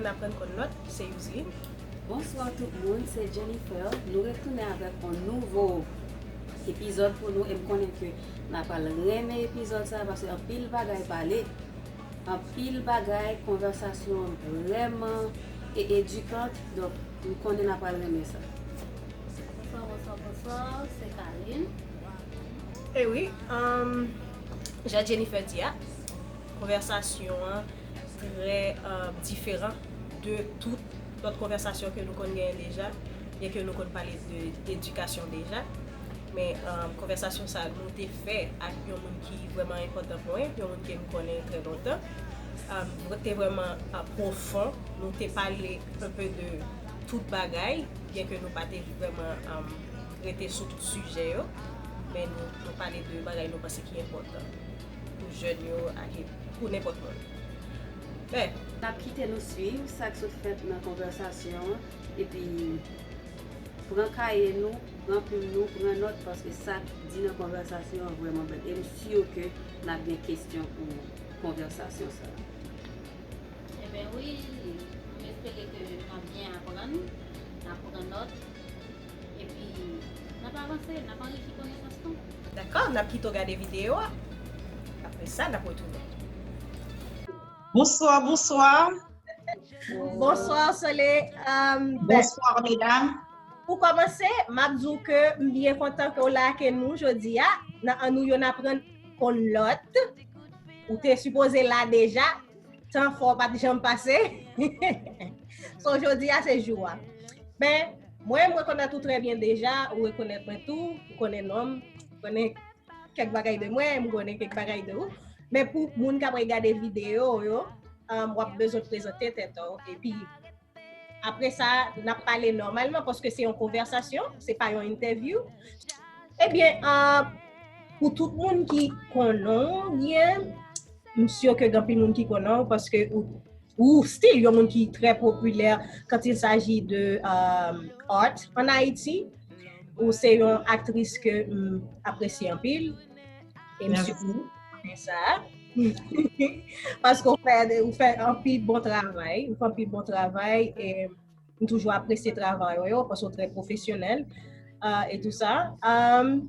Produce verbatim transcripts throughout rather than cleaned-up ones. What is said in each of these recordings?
N aprann konn lòt, se Yuzlin. Bonswa tout moun, se Jennifer. Nou retounen avèk yon nouvo epizòd pou nou e m konnen ke n a pral renmen epizòd sa paske anpil bagay pale, anpil bagay, konvèsasyon vrèman e edikant, donk m konnen n a pral renmen sa. Bonswa, bonswa, bonswa, se Karine. E wi, um, jan Jennifer di a, konvèsasyon an trè uh, diferan de tout lòt konvèsasyon ke nou konn genyen deja, byen ke nou konn pale de edikasyon deja. Men um, konvèsasyon sa nou te fè ak yon moun ki vrèman enpòtan pou mwen, yon moun ke m konnen trè lontan. Um, te vrèman uh, pwofon, nou te pale enpe de tout bagay, byen ke nou pa te vrèman um, rete sou tout sijè yo, men nou, nou pale de bagay nou panse ki enpòtan pou jèn yo ak pou nenpòt moun. Men, N ap kite nou swiv sa k sot fèt nan konvèsasyon an, epi pran kaye nou, pran plim nou, pran nòt, paske sa k di nan konvèsasyon an vrèman bèl. E m si ke n ap gen kesyon pou konvèsasyon sa a. Ebyen wi, m espere ke n ap byen aprann, n ap pran nòt, epi n ap avanse, n ap anrichi konesans nou. Dakò, n ap kite w gade videyo a. Apre sa, n ap retounen. Bonswa, bonswa. Bonswa, Sole. Um, Bonswa, medam. Pou kòmanse, m ap di w ke m byen kontan ke w la ake nou jodi a. Nan an nou yo n aprann konn lòt. Ou te sipoze la deja. Tan fè w pa t janm pase. So, jodi a se jou a. Ben, mwen, m rekonèt ou trè byen deja. Ou rekonèt mwen tou. Ou konnen non m. Ou konnen kèk bagay de mwen, m konnen kèk bagay de ou. Men pou moun k ap regade videyo yo, um, w ap bezwen prezante tèt ou. Epi, apre sa, n ap pale nòmalman paske se yon konvèsasyon, se pa yon entèvyou. Ebyen, uh, pou tout moun ki konnen w byen, m si ke gen anpil moun ki konnen w paske ou, ou still yon moun ki trè popilè quand il s'agit de um, art en Haïti. Ou se yon aktris ke m apresye anpil. E m si ke w konnen sa. Paske w fè, ou fè anpil bon travay. Ou fè anpil bon travay. E m toujou apresye travay ou yo, paske w trè pwofesyonèl. Uh, e tou sa. Um,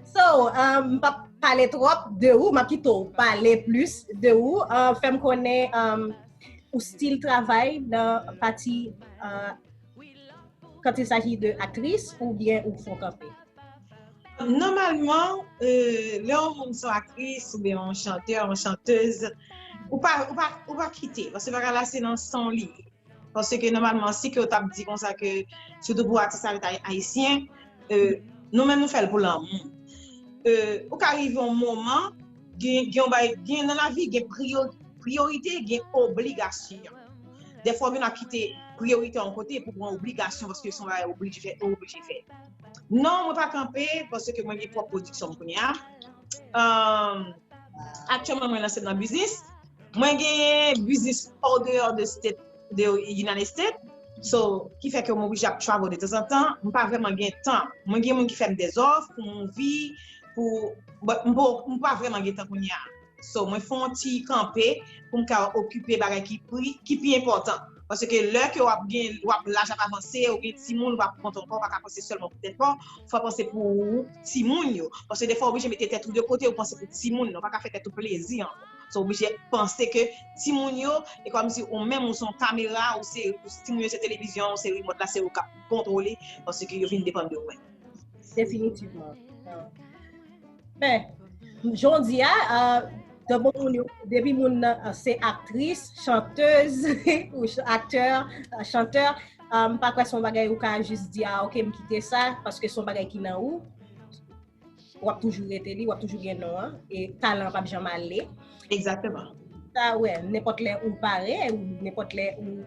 so, um, m p ap pale twòp de ou, m ap kite w pale plis de ou. Uh, fè m konnen um, ou stil travay nan pati uh, quand il s'agit de aktris oubyen ou fon kanpe? Nòmalman, euh, lè yon moun se yon aktris oubyen yon chantè, yon chantèz, ou pa, ou pa, ou pa kite. Paske bagay la se nan san w li ye. Paske nòmalman, si ke w t ap di konsa ke, sitou pou atis ayisyen, euh, nou menm nou fè l pou lanmou. Euh, ou ka rive yon moman, gen, gen yon bagay, gen nan lavi, gen priyo, priyorite, gen obligasyon. Dèfwa, ou vin ap kite priyorite yon kote pou pran obligasyon, paske se yon bagay oblije fè, ou oblije fè. Non, mwen pa kanpe, paske mwen gen pwòp pwodiksyon m kounye a. Um, aktyèlman, mwen lanse m nan biznis. Mwen genyen biznis andeyò de state, de United States. So, ki fè ke mwen oblije ap travel de tanzantan. M pa vrèman gen tan. Mwen gen moun ki fè m dèzòf pou movie, pou, but m pa, m pa vrèman gen tan kounye a. So, mwen fè yon ti kanpe pou m ka okipe bagay ki pri, ki pi enpòtan. Paske lè ke w ap gen, w ap laj ap avanse, ou gen timoun, ou pa pou kont ankò, ou pa ka panse sèlman pou tèt pa w, fò w panse pou timoun yo. Paske defwa ou oblije mete tèt ou de kote, ou panse pou timoun nan, ou pa ka fè tèt ou plezi ankò. So, ou oblije panse ke timoun yo, e kòmsi ou menm ou se yon kamera, ou se, timoun yo se televizyon, ou se remote la, se ou k ap kontwole, paske yo vin depann de ou menm. Definitivman. Men, jan w di a, uh, bon, moun yo, depi moun nan uh, se aktris, chantèz, ou aktè, uh, chantè, uh, m pa kwè se yon bagay ou ka jis di a, ok, m kite sa, paske se yon bagay ki nan ou. W ap toujou rete li, w ap toujou gen non an, e talan p ap janm ale. Egzakteman. Sa, wè, nenpòt lè ou pare, ou nenpòt lè ou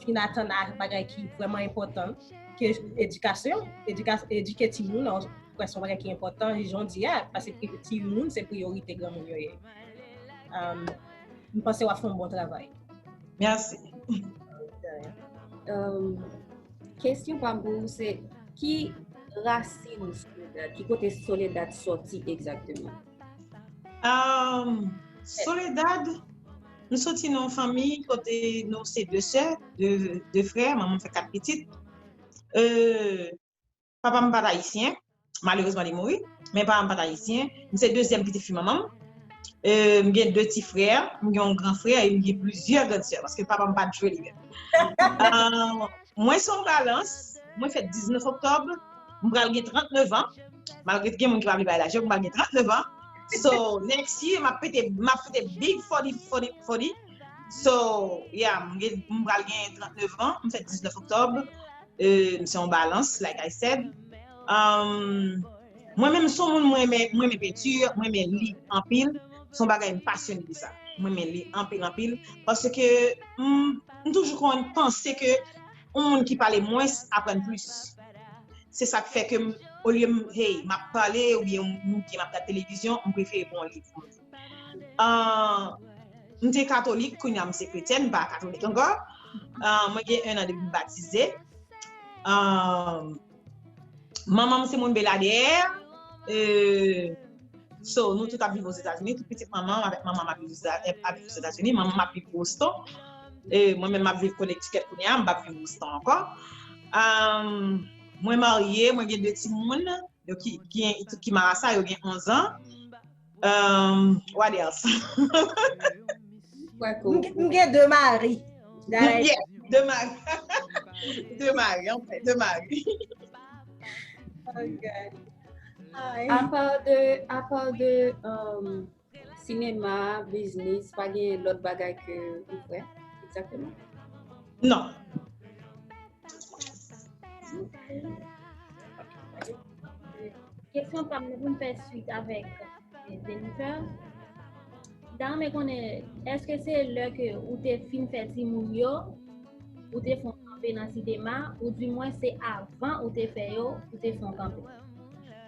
fin atann a bagay ki vrèman enpòtan, ke edikasyon, edika, edike timoun, prèske yon bagay ki enpòtan, jan w di a, paske timoun se priyorite granmoun yo ye. Um, m panse w ap fè yon bon travay. Mèsi. Um, kesyon pa m pou ou se, ki rasin Soledad, ki kote Soledad sòti egzakteman? Um, Soledad, M soti nan yon fanmi kote nou se de sè, de, de frè, manman m fè kat pitit. Euh, Papa m pa t ayisyen, malerezman li mouri, men papa m pa t ayisyen. M se dezyèm pitit fi manman m. Euh, m gen de ti frè, m gen yon gran frè e m gen plizyè grann sè, paske papa m pa t jwe li menm. Euh, mwen se yon balans, mwen fèt diznèf oktòb, m pral gen trannèf an, malgre gen moun ki pa vle bay laj yo, m pral gen trannèf an. So, next year, m ap pete, m ap fete big forty, forty, forty. So, yeah, m gen, m pral gen trannèf an, m fèt diznèf oktòb. Euh, m se yon balans, like I said. Um, mwen menm, se yon moun, mwen renmen, mwen renmen penti, mwen renmen li anpil. Se yon bagay m pasyone de sa. Mwen renmen li anpil, anpil. Paske, m, m toujou konn panse ke yon moun ki pale mwens aprann plis. Se sa k fè ke m, olye m, hey, m ap pale oubyen m, m, m ap gade televizyon, m prefere pran yon liv pou m li. Ah, m te katolik, kounye a m se kretyèn, m pa katolik ankò. Ah, mwen gen en an depi m batize. Ah, manman m se moun Beladè. Euh, so, nou tout ap viv Ozetazini. Tout pitit manman m avèk manman m ap viv Oze-, ap viv Ozetazini. Manman m ap viv Boston. E mwen menm, m ap viv Connecticut kounye a, m p ap viv Boston ankò. Ah, mwen marye, mwen gen de timoun. Yo ki, ki, ki marasa, yo gen onz an. Um, what else? M gen- m gen de mari. Dayè, Yeah, de mari. De mari, anfen, de mari. Oh God. Ay. Apa de, apa de um, sinema, biznis, pa gen lòt bagay ke ou fè? Egzakteman. Non. Kesyon pa m nan pou m fè swit avèk eh, Jennifer. M ta renmen konnen, èske se lè ke ou te fin fè timoun yo, ou te fè yon kanpe nan sinema, oudimwen se avan ou te fè yo, ou te fè yon kanpe?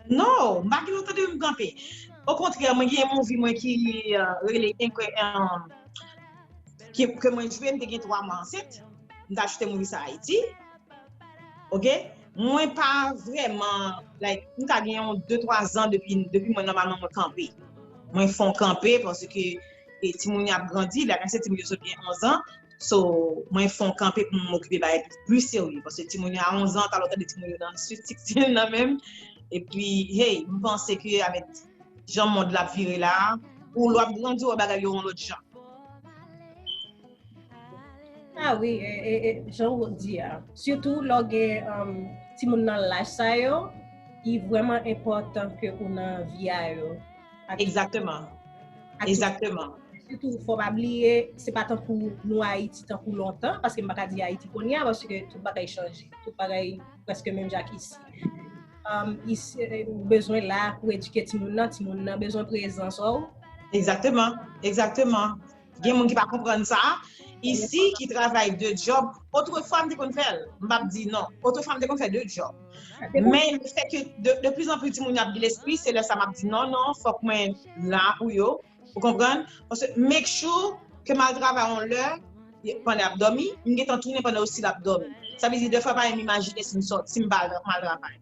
Non, m pa gen lontan depi m kanpe. Okontrè, mwen gen yon movie mwen ki uh, rele Incre- um, ki, ke mwen jwe, m te gen twa mwa ansent. M t achte movie sa Ayiti. Ok? Mwen pa vrèman, like, m ka gen yon de twa zan depi, depi mwen nòmalman mwen kanpe. Mwen fè yon kanpe paske e, timoun yo ap grandi, like I said, timoun yo sot gen onz an. So, mwen fè yon kanpe pou m okipe bagay pli serye. Paske timoun yo a onz an, talè w tande timoun yo nan sweet sixteen nan menm. Epi, hey, m panse ke avèk jan mond la ap vire la, ou lè w ap grandi, w wè bagay yo yon lòt jan. Ah wi, e, e, e, jan ou di a. Sitou lè w gen um, timoun nan laj sa yo, li vrèman enpòtan ke ou nan vi a yo. Ak- Egzakteman. ak- Egzakteman. Sitou, fò pa bliye, se pa tankou nou Ayiti, tankou lontan, paske m pa ka di Ayiti kounye a, paske tout bagay chanje. Tout bagay prèske menm jan ak isi. Um, isi, eh, ou bezwen la pou edike timoun nan, timoun nan bezwen prezans ou. Egzakteman. Egzakteman. Gen moun ki pa konprann sa. Isi, ki travay de job. Otrefwa, m te konn fè l. M p ap di non. Otrefwa, m te konn fè de job. Men le fè ke de, de plus en plus timoun yo ap gen lespri, se lè sa m ap di non, non, fòk mwen la pou yo. Ou konprann? Paske make sure ke m al travay yon lè, pandan y ap dòmi, m gentan tounen pandan yo still ap dòmi. Sa vle di, defwa pa menm imajine si m sòti, si m pa al, m al travay.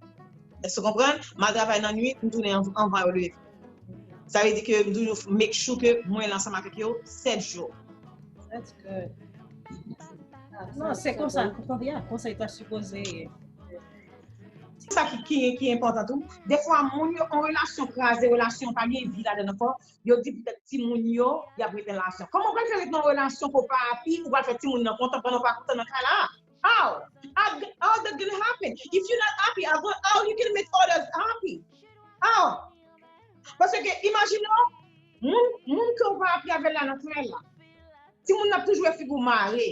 Èske w konprann? M al travay nan nwit, m tounen an- anvan yo leve. Sa vle di ke m toujou make sure ke mwen la ansanm avèk yo sèt jou. That's good. Non, se konsa, konsa, yeah, konsa e ta sipoze ye. Sa ki, ki, ki enpòtan tou. Defwa, moun yo, an relasyon kraze, relasyon pa gen vi ladan ankò, yo di poutèt timoun yo, y ap rete nan relasyon. Kòman w pral fè ret nan relasyon ke w pa happy, ou pral fè timoun nan kontan pandan w pa kontan nan kay la? How? How, how that gonna happen? If you're not happy, how, how you can make others happy? How? Paske, imajine w, moun, moun ke w pa happy avè l la nan kay la. Timoun nan ap toujou wè figi w mare.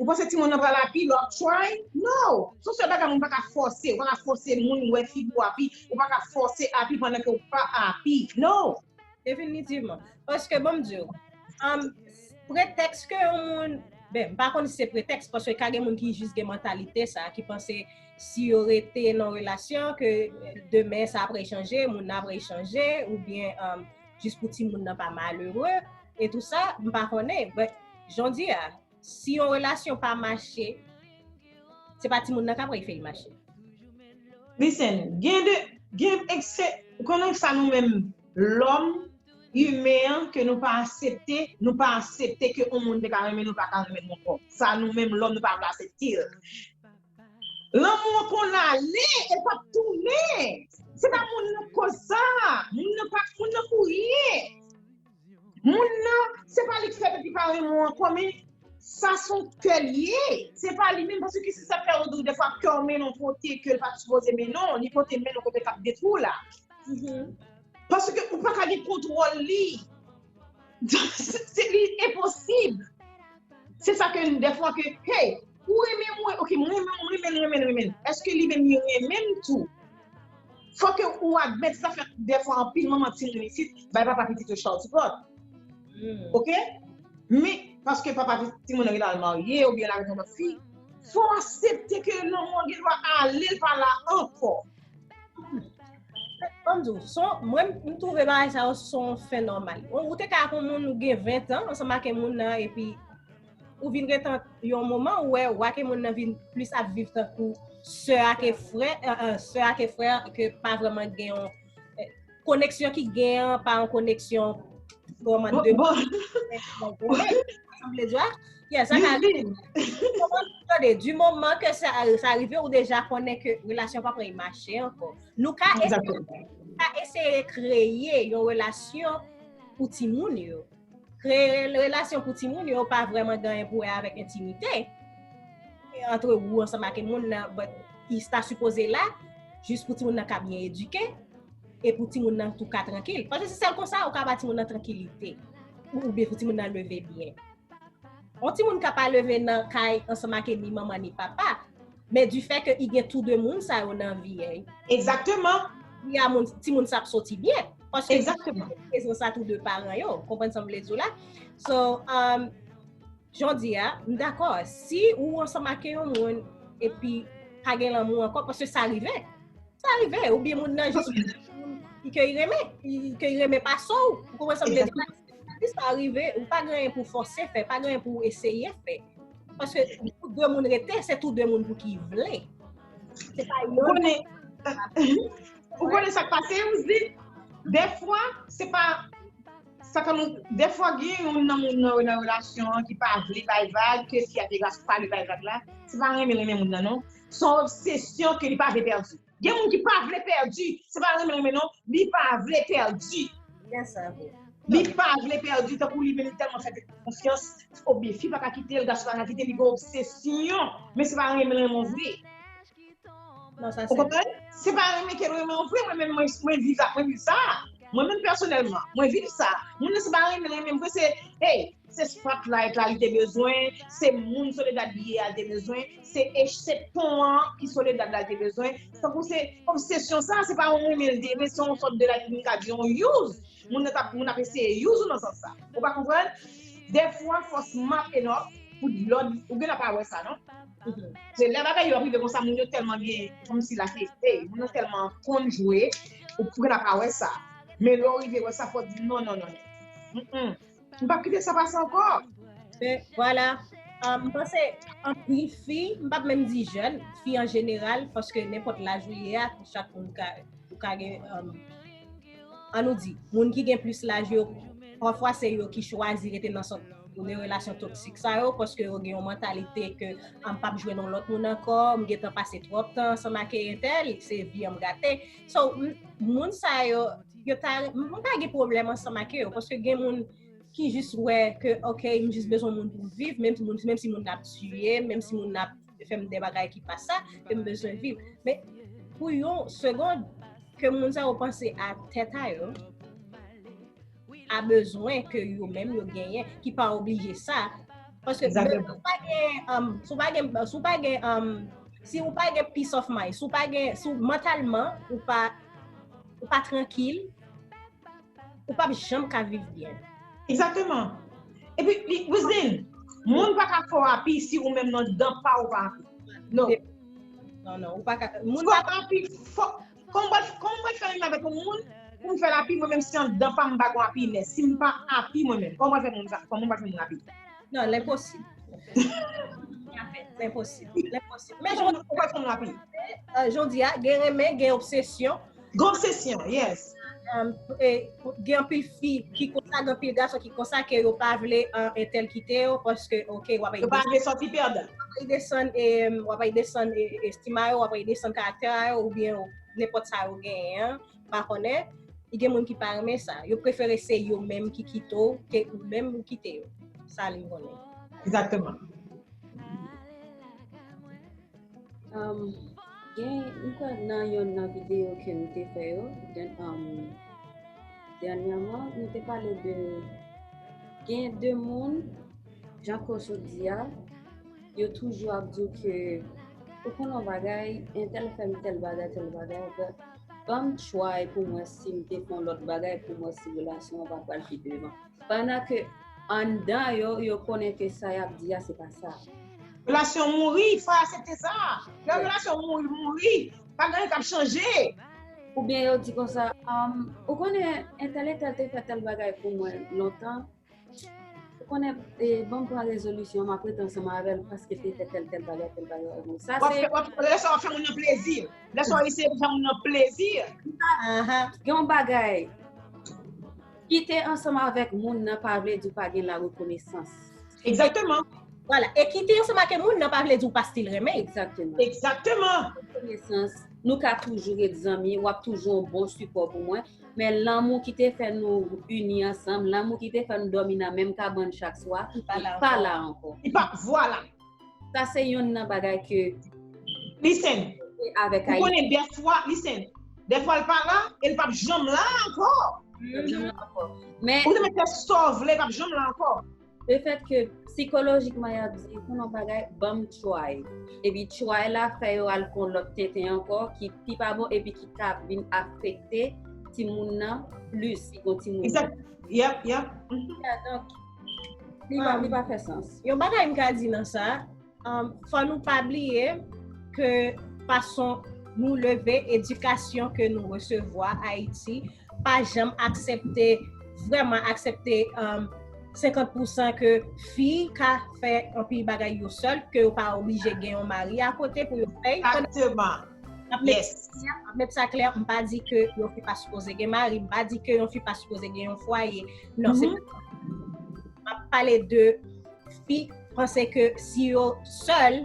Ou panse timoun nan pral happy lè w ap try? No! Se yon sèl bagay moun pa ka fòse. Ou pa ka fòse moun wè figi w happy. Ou pa ka fòse happy pandan ke w pa happy. No! Definitivman. Paske, bon, m di w, um, pretèks ke yon moun, ben, m pa konn si se pretèks, paske ka gen moun ki jis gen mantalite sa, ki panse si yo rete nan relasyon, ke demen sa ap rechanje, moun nan ap rechanje, oubyen um, jis pou timoun nan pa malere, e tou sa, m pa konnen. But, jan w di a, si yon relasyon pa mache, se pa timoun nan k ap fè l mache. Listen, gen de, gen ekse, ou konnen sa nou menm, lòm, imen an ke nou pa aksepte, nou pa aksepte ke yon moun te ka renmen nou, pa ka renmen nou ankò. Sa nou menm lòm nou pa vle aksepte l. Lanmou an konn ale, e p ap tounen. Se pa moun nan k koz sa. Moun nan pa, moun nan pou ryen. Moun nan, se pa li k fè l epi pa renmen w ankò, men sa se yon kè l ye. Se pa li menm, paske se sa k fè yo di w defwa kè w mennen w kote ke l pa t sipoze mennen w, li pote mennen w kote k ap detwi w la. Paske ou pa ka gen kontwòl li. Se, se, li enposib. Se sa ke defwa ke, hey, ou renmen mwen, ok, mwen renmen, mwen renmen, renmen, renmen. Èske li menm li renmen m tou? Fò ke ou admèt sa fè defwa anpil manman timoun isit bay papa pitit yo child support. Ok? Men, paske papa timoun nan gentan al marye oubyen l avèk yon lòt fi, fò w aksepte ke lanmou an gen dwa ale, l pa la ankò. Ban m di w, se yon, mwen, m twouve bagay sa yo se yon fen nòmal. Ou te ka ak yon moun ou gen ven tan ansanm ak moun nan, epi ou vin ret yon moman, ou wè, ou ak moun nan vin plis ap viv tankou sè ak frè, sè ak frè, ke pa vrèman gen yon koneksyon ki gen an, pa yon koneksyon kòman de moun. Sa vle di, yeah, sa ka rive. Tande, di moman ke sa, sa rive, ou deja konnen ke relasyon pa pral mache ankò. Nou ka eseye, ka eseye kreye yon relasyon pou timoun yo. Kreye relasyon pou timoun yo pa vrèman gen anyen pou wè avèk entimite antre ou ansanm ak moun nan, but li ta sipoze la jis pou timoun nan ka byen edike e pou timoun nan tou ka trankil. Paske se sèl konsa ou ka ba timoun nan trankilite oubyen pou timoun nan leve byen. Yon timoun ka pa leve nan kay ansanm ak ni manman ni papa, men di fè ke i gen tou de moun sa yo nan vi a, Egzakteman. Vi a moun, timoun sa ap soti byen. Paske prezans sa tou de paran yo. Konprann sa m vle di w la? So, um, jan w di a, m dakò. Si ou ansanm ak yon moun epi pa gen lanmou ankò, paske sa rive. Sa rive, oubyen moun nan jis li ke li renmen, li ke li renmen pase w. Ou konprann sa m vle di la? Si sa rive, ou pa gen anyen pou fòse fè, pa gen anyen pou eseye fè. Paske pou de moun rete, se tou de moun pou ki vle. Se pa yon. Ou konnen sa k pase, ou di, dèfwa, se pa sa ke nou, dèfwa gen youn nan moun nan nan relasyon an ki pa vle bay vag, ke fi a te gra pa vle bay vag la, se pa renmen renmen moun nan non. Se yon obsesyon ke li pa vle pèdi. Gen moun ki pa vle pèdi, se pa renmen renmen non, li pa vle pèdi. Li pa vle pèdi, tankou li menm li tèlman fè tèt konfyans, oubyen fi pa ka kite l, gason pa ka kite l, li gen obsesyon, men se pa renmen renmen vre. Ou konprann? Se pa renmen ke renmen vre, mwen menm mwen viv sa, mwen viv sa. Mwen menm pèsonèlman, mwen viv sa. Moun nan se pa renmen renmen vre, se, hey, se spotlight la li te bezwen, se moun Soledad li ye a li te bezwen, se, se pon an ki Soledad la li te bezwen. Tankou se obsesyon sa, se pa yon renmen l te vle, se yon sòt de la, m ka di yon use. Moun nan t ap, moun ap eseye use ou nan sans sa. Ou pa konprann? Dèfwa, fòs map enòf pou lòd, ou gen pa wè sa, non? Se lè bagay yo ap rive konsa, moun yo tèlman gen, kòmsi la se, hey, moun nan tèlman konn jwe, ou pou gen pa wè sa. Men lè w rive wè sa, fò w di non, non, non, non. M p ap kite sa pase ankò. Vwala. M panse anpil fi, m p ap menm di jèn, fi an jeneral, paske nenpòt laj ou ye a, chak moun ka, ou ka gen, ann nou di, moun ki gen plis laj yo, pafwa se yo ki chwazi rete nan sòt de relasyon toksik sa yo, paske yo gen yon mantalite ke m p ap jwenn yon lòt moun ankò, m gentan pase twòp tan ansanm ak entèl, se vi an m gate. So, moun sa yo, yo ta, m pa gen pwoblèm ansanm ak yo, paske gen moun ki jis wè ke, ok, m jis bezwen moun pou m viv, menm si moun, menm si moun nan ap tiye m, menm si moun nan ap fè m de bagay ki pa sa, ke m bezwen viv. Men, pou yon segond, ke moun sa yo panse a tèt a yo, a bezwen ke yo menm yo genyen, ki pa oblije sa. Paske si w pa gen, um, si w pa gen, si w pa gen, um, si w pa gen peace of mind, si w pa gen, si w mantalman, ou pa, ou pa trankil, ou p ap janm ka viv byen. Egzakteman. Epi, Wisline, moun pa ka fè w happy si ou menm nan dan pa ou pa happy. No. Non, non, ou pa ka. Moun pa happy. Kòman mwen fè menm avèk yon moun pou m fè l happy, mwen menm si anndan pa m pa gon happiness, si m pa happy mwen menm, kòman mwen fè moun sa, kòman mwen fè moun happy? Non, l enposib. L enposib. L enposib. Men jodi a, gen renmen, gen obsesyon. Gen obsesyon, yes. um, e, gen anpil fi ki konsa, gen anpil gason ki konsa ke yo pa vle, uh, entèl kite yo, paske, ok, w ap al desann, w ap al desann, e, w ap al desann, e, estim a yo, w ap al desann karaktè a yo, oubyen nenpòt sa yo genyen an, pa konnen. Gen moun ki pa renmen sa. Yo prefere se yo menm ki kite w ke ou menm ou kite yo. Sa li konnen. Egzakteman. Um, gen, m kwè nan yonn nan videyo ke nou te fè yo, den, um, dènyèman, nou te pale de, gen de moun, jan Koso di a, yo toujou ap di w ke, ou konn yon bagay, entèl fè m tèl bagay, tèl bagay, but ban m try pou m wè si m te fè yon lòt bagay pou m wè si relasyon an pa pral pi devan. Pandan ke anndan yo, yo konnen ke sa y ap di a se pa sa. Relasyon mouri, fò aksepte sa. Lè relasyon mouri, mouri, pa gen anyen k ap chanje. Oubyen yo di konsa, um, ou konnen entèl entèl te fè tèl bagay pou mwen lontan. Ou konnen, e, ban m pran rezolisyon, m ap rete ansanm avè l paske te fè tèl tèl bagay, tèl bagay. Bon, sa se lè sa w ap fè moun nan plezi. Lè sa w eseye pou fè moun nan plezi. Gen yon bagay. Kite ansanm avèk moun nan pa vle di w pa gen la rekonesans. Egzakteman. Vwala. E kite ansanm ak moun nan pa vle di w pa still renmen. Egzakteman. Egzakteman. Rekonesans. Nou ka toujou ret zanmi, w ap toujou yon bon sipò pou mwen. Men lanmou ki te fè nou ini ansanm, lanmou ki te fè nou dòmi nan menm kabann chak swa, li pa la ankò. Li pa, vwala. Sa se yonn nan bagay ke Listen, avèk Ayiti. Ou konnen dèfwa, listen, dèfwa l pa la, e l p ap janm la ankò. L p ap janm la ankò. Men ou te mèt fè sa w vle, l p ap janm la ankò. Lefèt ke sikolojikman y ap di, konn yon bagay, ban m try. Epi try la fè yo al pran lòt tenten ankò ki pi pa bon epi ki ka vin afekte timoun nan plis, si gon timoun. Exact. Yep, yep. Yeah, donk, li pa, li pa fè sans. Yon bagay m ka di nan sa, um, fò nou pa bliye ke fason nou leve, edikasyon ke nou resevwa Ayiti, pa janm aksepte, vrèman aksepte, um, senkant pousan ke fi ka fè anpil bagay yo sèl, ke yo pa oblije gen yon mari akote pou yo fè. Pandan Exactement. M ap met sa klè, m ap met sa klè, m pa di ke yon fi pa sipoze gen mari, m pa di ke yon fi pa sipoze gen yon fwaye. Non, se pa sa. M ap pale de fi panse ke si yo sèl,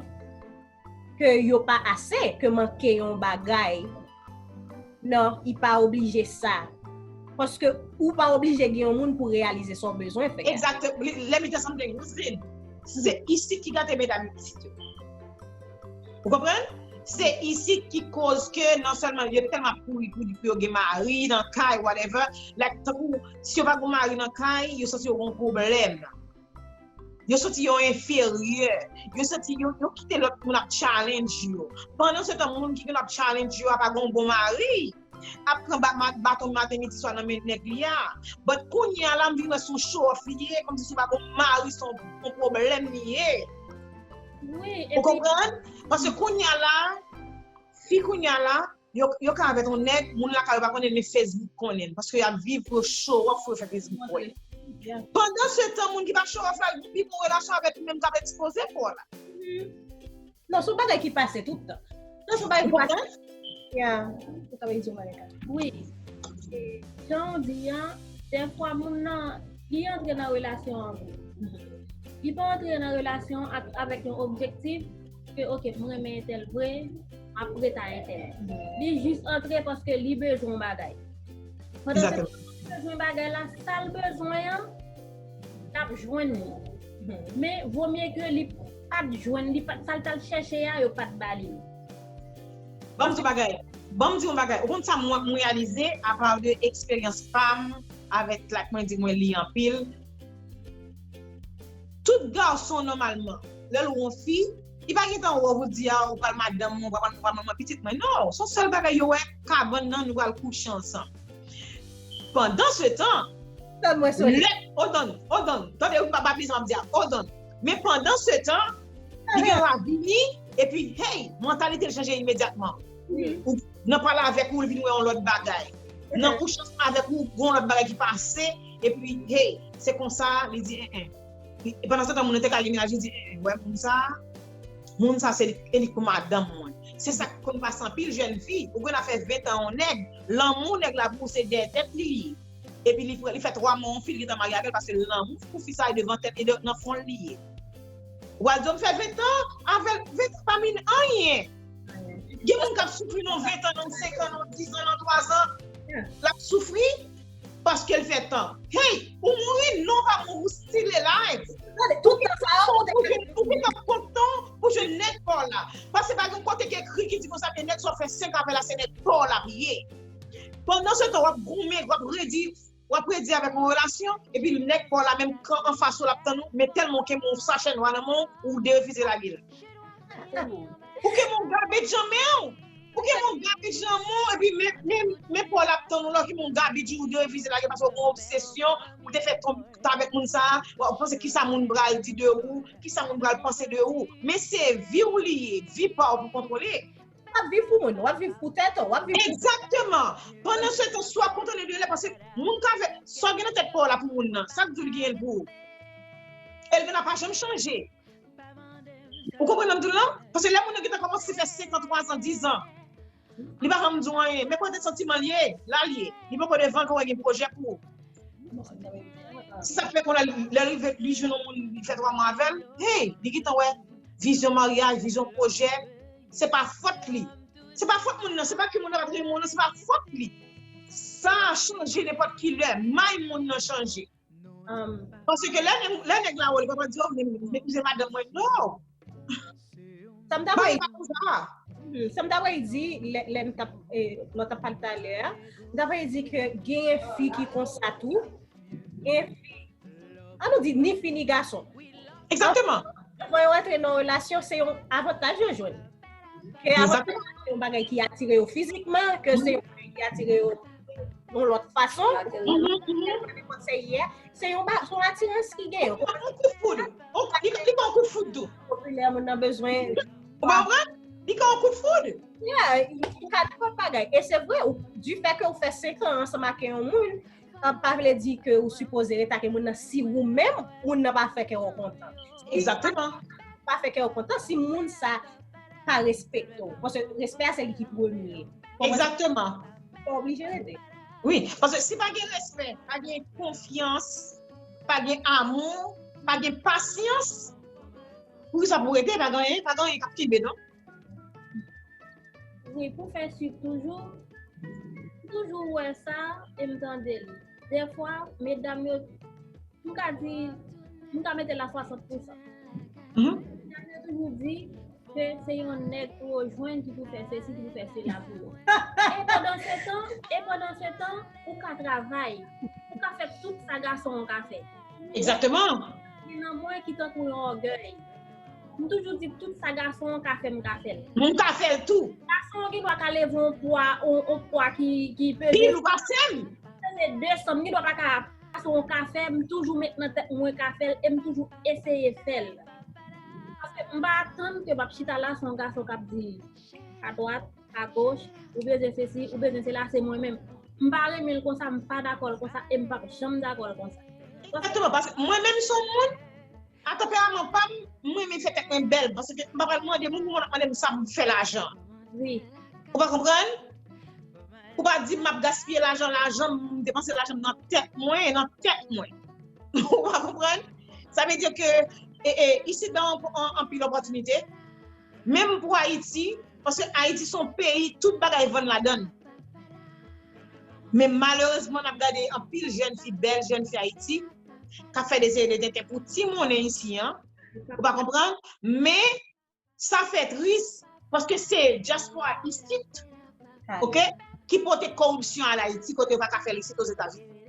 ke yo pa ase, ke manke yon bagay. Non, li pa oblije sa. Paske ou pa oblije gen yon moun pou reyalize sa w bezwen fè a. Exact. Let me tell something, Roseline. Se isit ki gate medam isit yo. Ou konprann? Se isit ki koz ke non sèlman yo tèlman ap kouri, kouri pou yo gen mari nan kay, whatever. Like, tankou, si yo pa gen mari nan kay, yo santi yo gen yon pwoblèm. Yo santi yo enferyè. Yo santi yo, yo kite lòt moun ap challenge yo. Pandan se tan, moun ki konn ap challenge yo a pa gen yon bon mari. Ap pran ba-, ma-, baton maten, midi, swa nan men nèg li a. But kounye a la, m vin wè se yon show off li ye, kòmsi si w pa gen yon mari, se yon, yon pwoblèm li ye. Wi, Ou konprann? Paske kounye a la, fi kounye a la, yo, yo ka avèk yon nèg, moun lakay yo pa konnen, men Facebook konnen. Paske y ap viv pou yo show off, pou yo fè Facebook wè. Pandan se tan, moun ki pa show off la, gen pi bon relasyon avèk li menm k ap ekspoze kò la. Non, se yon bagay ki pase tout tan. Non, se yon bagay ki pase. Yeah, ou ta vle di yon bagay. Wi. E, jan w di an, dèfwa moun nan, li antre nan relasyon an vre. Li pa antre nan relasyon ak, avèk yon objektif ke, ok, m renmen entèl vre, m ap ret a entèl. Li jis antre paske li bezwen yon bagay. Pandan se tan li bezwen bagay la, sa l bezwen an, l ap jwenn li. Men, vomye ke li pa t jwenn, li pa t, sa l t al chèche a, yo pa t ba li l. Ban m di yon bagay. Ban m di yon bagay. Ou konn sa mwen, mwen reyalize, apa de eksperyans pa m avèk, like, mwen di mwen li anpil. Tout gason, nòmalman, lè l wè yon fi, li pa gentan wè w pou di, a, ou pral madanm mwen, ou pral, ou pral manman pitit mwen. Non, se yon sèl bagay yo wè, kabann nan, nou pral kouche ansanm. Pandan se tan, Tann mwen, Sony. Lè, hold on, hold on. Tande, wi, pa, pa bliye sa m ap di a. Hold on. Men pandan se tan, li gen ravini, epi, hey, mantalite l chanje imedyatman. Ou, nan pale avèk ou, li vin wè yon lòt bagay. Nan kouche ansanm avèk ou, gen yon lòt bagay ki pase, epi, hey, se konsa, li di, en, en. E pandan se tan, moun nan te ka li menaj, li di, en, en, wè, moun sa, moun sa, se li, e li pou madanm mwen. Se sa k konn pase anpil jèn fi. Ou konn ap fè ven tan yon nèg, lanmou nèg la pou ou se dèyè tèt li li ye. Epi li, li fè twa mwa yon fi, li gentan marye avè l paske lanmou pou fi sa e devan tèt e nan fwon li ye. Ou pral di w m fè ven tan avè l, ven tan pa mean anyen. Gen moun k ap soufri nan ven tan, nan senk an, nan dis an, nan twa zan. L ap soufri paske l fè tan. Hey, ou mouri? Non, ou pa mouri, ou still alive. Ou gentan kontan pou jwenn nèg pa w la. Paske pa gen kote ki ekri ki di konsa ke nèg sa w fè senk an avè l la se nèg pa w l ap ye. Pandan se tan, w ap goumen, w ap redi, w ap redi avèk yon relasyon, epi nèg pa w la menm kan anfas ou l ap tann ou, men tèlman w kenbe yon sachè nwa nan men w, ou derefize lage l. Ou kenbe yon gabej nan men w, ou kenbe yon gabej nan men w, epi men, men, men pa w la ap tann ou la, ou kenbe yon gabej ou derefize lage paske w gen obsesyon, ou te fè twòp tan avèk moun sa a, w ap panse kisa moun pral di de ou, kisa moun pral panse de ou. Men se vi w li ye, vi pa w pou kontwole. W ap viv pou moun, w ap viv pou tèt ou, w ap viv pou... Egzakteman. Pandan se tan, swa kontan de lè, paske moun ka fè sa w gen nan tèt pa w la pou moun nan. Sa k di w li genyen l pou ou? E l vin ap pa janm chanje. Ou konprann sa m di w lan? Paske lè moun nan gentan kòmanse fè senk an, twa zan, dis an, li pa janm di w anyen. Men kote santiman l ye, la l ye. Li poko devan ke w gen pwojè pou ou. Se sa k fè kounye a, lè l rive, li jwenn yon moun, li fè twa mwa avè l, hey, li gentan wè vizyon maryaj, vizyon pwojè. Se pa fòt li. Se pa fòt moun nan, se pa ke moun nan pa t renmen w nan, se pa fòt li. Sa chanje nenpòt ki lè, may moun nan chanje. Paske lè nèg, lè nèg la wè l, li pa pral di, oh, men, men, men, madanm mwen, non. Sa m ta vle di, sa m ta vle di, lè, lè m t ap, eh, lè w t ap pale talè a, m ta vle di ke genyen fi ki konsa tou, genyen fi, an nou di, ni fi ni gason. Egzakteman. Lè yo rantre nan relasyon, se yon avantaj yo jwenn. Ke avantaj se yon bagay ki atire yo fizikman, ke se yon bagay ki atire yo yon lòt fason, nenpòt se yè, se yon ba-, se yon atirans ki genyen. Ou pa pran kout foud. Ou ka, li, li pran kout foud tou. Popilè, moun nan bezwen. Ou pa pran? Li pran kout foud. Yeah, ou ka nenpòt bagay. E se vre, ou, du fait que ou fè senk an ansanm ak yon moun, pa vle di ke ou sipoze rete ak moun nan si ou menm, moun nan pa fè kè w kontan. Egzakteman. Pa fè kè w kontan si moun sa pa respekte w. Paske respè a se li ki premye. Egzakteman. Ou oblije rete. Wi, paske si pa gen respè, pa gen konfyans, pa gen amou, pa gen pasyans, poukisa pou rete? Pa gen anyen, pa gen anyen k ap kenbe, non. Wi, pou fè swit toujou, m toujou wè sa e m tande li. Dèfwa, medam yo, m ka di, m ka mete l a swasant pousan. Medam yo toujou di ke se yon nèg pou yo jwenn ki pou fè sesi, ki pou fè sela pou yo. E pandan se tan, e pandan se tan, ou ka travay, ou ka fè tout sa gason an ka fè. Egzakteman. Gen nan mwen ki tankou yon ògèy. M toujou di tout sa gason an ka fè, m ka fè l. M ka fè l tou. Gason an gen dwa ka leve yon pwa, yon, yon pwa ki, ki peze. Pil ou pase m. Peze de san, m gen dwa pa ka pase yon ka fè, m toujou met nan tèt mwen ka fè l e m toujou eseye fè l. Paske m pa atann ke m ap chita la, se yon gason k ap di adwat, agoch, ou bezwen sesi, ou bezwen sela, se mwen menm. M pa renmen l konsa, m pa dakò l konsa, e m p ap janm dakò l konsa. Egzakteman, paske mwen menm se yon moun, a tanperaman pa m, m renmen fè tèt mwen bèl, paske m pa pral mande moun pou moun ap mande m sa pou m fè lajan. Wi. Ou pa konprann? Ou pa di m ap gaspiye lajan, lajan m, m depanse lajan m nan tèt mwen, nan tèt mwen. Ou pa konprann? Sa vle di ke, e, e, isi dan an, an, anpil opòtinite. Menm pou Ayiti, paske Ayiti se yon peyi, tout bagay vann ladan l. Men malerezman, n ap gade anpil jèn fi, bèl jèn fi Ayiti, k ap fè de seri de tenten pou ti monnen isi an. Ou pa konprann? Men, sa fè tris, paske se dyaspora isit, oke, ki pote koripsyon al Ayiti, kote yo pa ka fè l isit Ozetazini.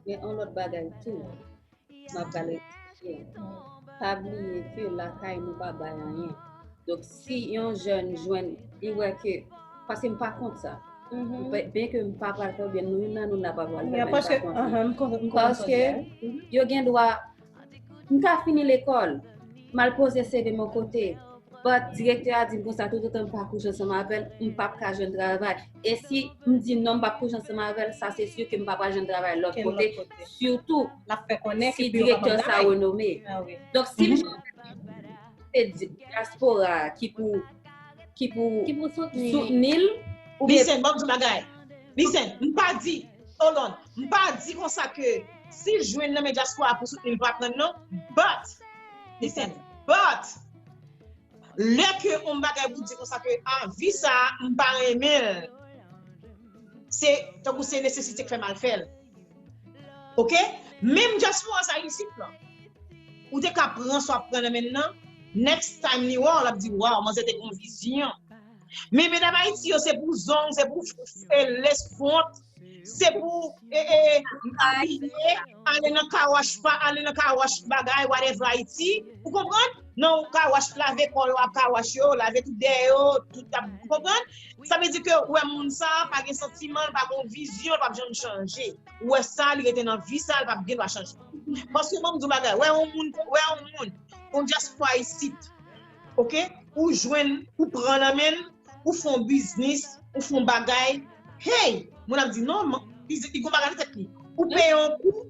Gen yon lòt bagay tou. M ap pale. Pa bliye ke lakay nou pa bay anyen. Donk, si yon jèn jwenn, li wè ke, paske m pa kont sa. Byen ke m pa pral fè, oubyen nou youn nan nou la pa pral fè, men m pa kont sa. Paske yo gen dwa, m ka fini lekòl, m al poze C V m yon kote, but direktè a di m konsa, toutotan m pa kouche ansanm avè l, m p ap ka jwenn travay. E si m di non, m p ap kouche ansanm avè l, sa se si ke m pa pral jwenn travay lòt kote, sitou si direktè sa renome. Donk, si m se di-, dyaspora ki pou, ki pou ki pou soutni soutni l oubyen Listen, bon, m di bagay. Listen, m pa di, hold on, m pa di konsa ke si l jwenn nan men dyaspora pou soutni l pa pran non, but, listen, but, lè ke yon bagay pou di konsa ke a vi sa a, m pa renmen l, se tankou se nesesite k fè m al fè l. Oke? Menm dyaspora sa isit lan, ou te ka pran sa w ap pran nan men l nan, next time li wè w, l ap di, waw, manzè te gen yon vizyon. Men medam Ayiti yo, se pou zong, se pou e, lace front, se pou e, e, abiye, ale nan car wash pa, ale nan car wash bagay, whatever Ayiti. Ou konprann? Nan car wash, lave kò yo ap car wash yo, lave tout dèyè yo, tout ap, ou konprann? Sa vle di ke ou wè moun sa pa gen santiman, li pa gen vizyon, li p ap janm chanje. Ou wè sa, li rete nan vi sa, li p ap gen dwa chanje. Paske mwen m di w bagay, wè yon moun, wè yon moun, yon dyaspora isit, oke? Ou jwenn, ou pran nan men l, ou fè yon biznis, ou fè yon bagay, hey! Moun ap di non, man, li li gon bagay nan tèt li. Ou peye yon kou,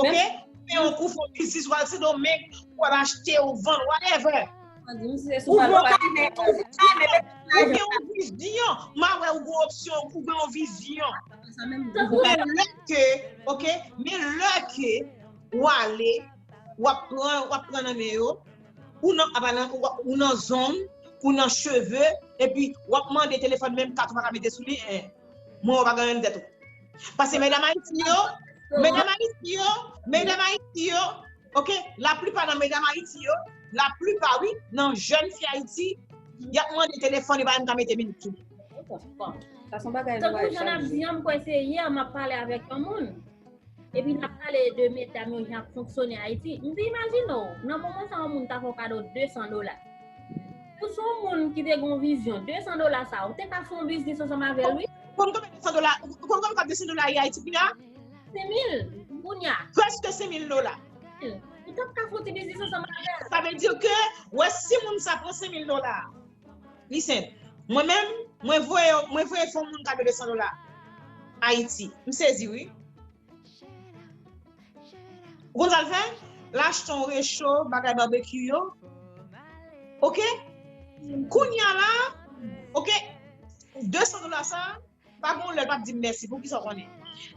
oke? Ou peye yon kou, fè yon biznis, ou al Sendomeng, ou al achte, ou vann, whatever. Di m si se Ou sou gon pale ou gen yon vizyon, m a wè ou gon opsyon, ou gen yon vizyon. Sa menm Men lè ke, oke, men lè ke w ale, w ap pran, w ap pran nan men yo, ou nan, apa nan, ou nan zong, ou nan cheve, epi w ap mande telefòn menm kat ou pa ka mete sou li, en, mwen ou pa gen nan tèt ou. Paske medam Ayiti yo, medam Ayiti yo, medam Ayiti yo, oke, laplipa nan medam Ayiti yo, laplipa wi, nan jèn fi Ayiti, y ap mande telefòn, yo pa menm ka mete minit sou li. Sa se yon bagay Tankou nou jan n ap di an, m kwè se yè m ap pale avèk yon moun. Epi n ap pale de medam yo jan ap fonksyone Ayiti. M di imajine w, nan moman sa yon moun ta fè w kado de san dola. Ou se yon moun ki te gen yon vizyon, de san dola sa, ou te ka fè yon biznis ansanm avè l wi. Konn konbyen de san dola, konn konbyen de san dola ye Ayiti kounye a? Senk mil, kounye a. Prèske senk mil dola. Ou t ap ka fè yon ti biznis ansanm avè l. Sa vle di ke, wè si moun sa pran senk mil dola. Listen, mwen menm, mwen voye, mwen voye fè yon moun kado de san dola. Ayiti. M sezi wi. Ou konn sa l fè? L achte yon recho, bagay babekyou yo. Oke? Kounye a la, oke? De san dola sa, pa gen yon lè l p ap di m mèsi. Poukisa w konnen?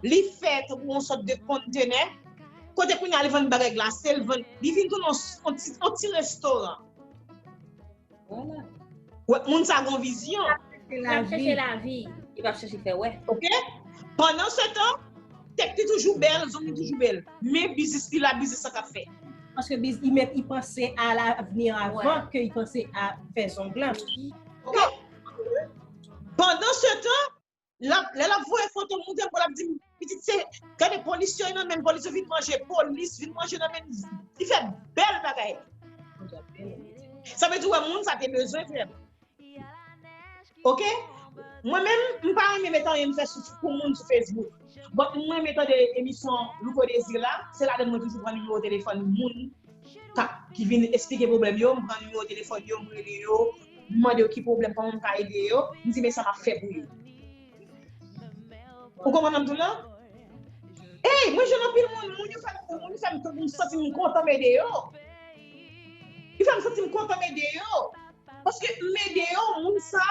Li fè tankou yon sòt de kontenè. Kote kounye a li vann bagay glase, li vann, li vin tounen yon, yon ti, yon ti restoran. Vwala. Wè, moun sa gon vizyon. L ap chèche lavi. Li p ap chèche fè wè. Oke? Pandan se tan, tèt li toujou bèl, zong li toujou bèl. Men biznis li la, biznis sa k ap fè. Paske biz, li met, li panse a lavni avan ke li panse a fè zong lan. Oke? Pandan se tan, l ap, lè l ap voye foto montre m, l ap di m, pitit se, gade polis yo nan men, polis yo vin manje, polis vin manje nan men, li fè bèl bagay. Sa vle di, wè, moun sa te bezwen frè m. Oke? Mwen menm, m pa renmen met anyen m fè sou, pou moun sou Facebook. Bon, mwen renmen tande emisyon Louko Désir la, se ladan mwen toujou pran nimewo telefòn moun k ap, ki vin eksplike pwoblèm yo, m pran nimewo telefòn yo, m rele yo, m mande yo ki pwoblèm, kòman m ka ede yo, m di men sa m ap fè pou yo. Ou konprann sa m di w la? Ey, mwen jwenn anpil moun, moun yo fè m, moun yo fè m, m santi m kontan m ede yo. Yo fè m santi m kontan m ede yo. Paske m ede yo, moun sa,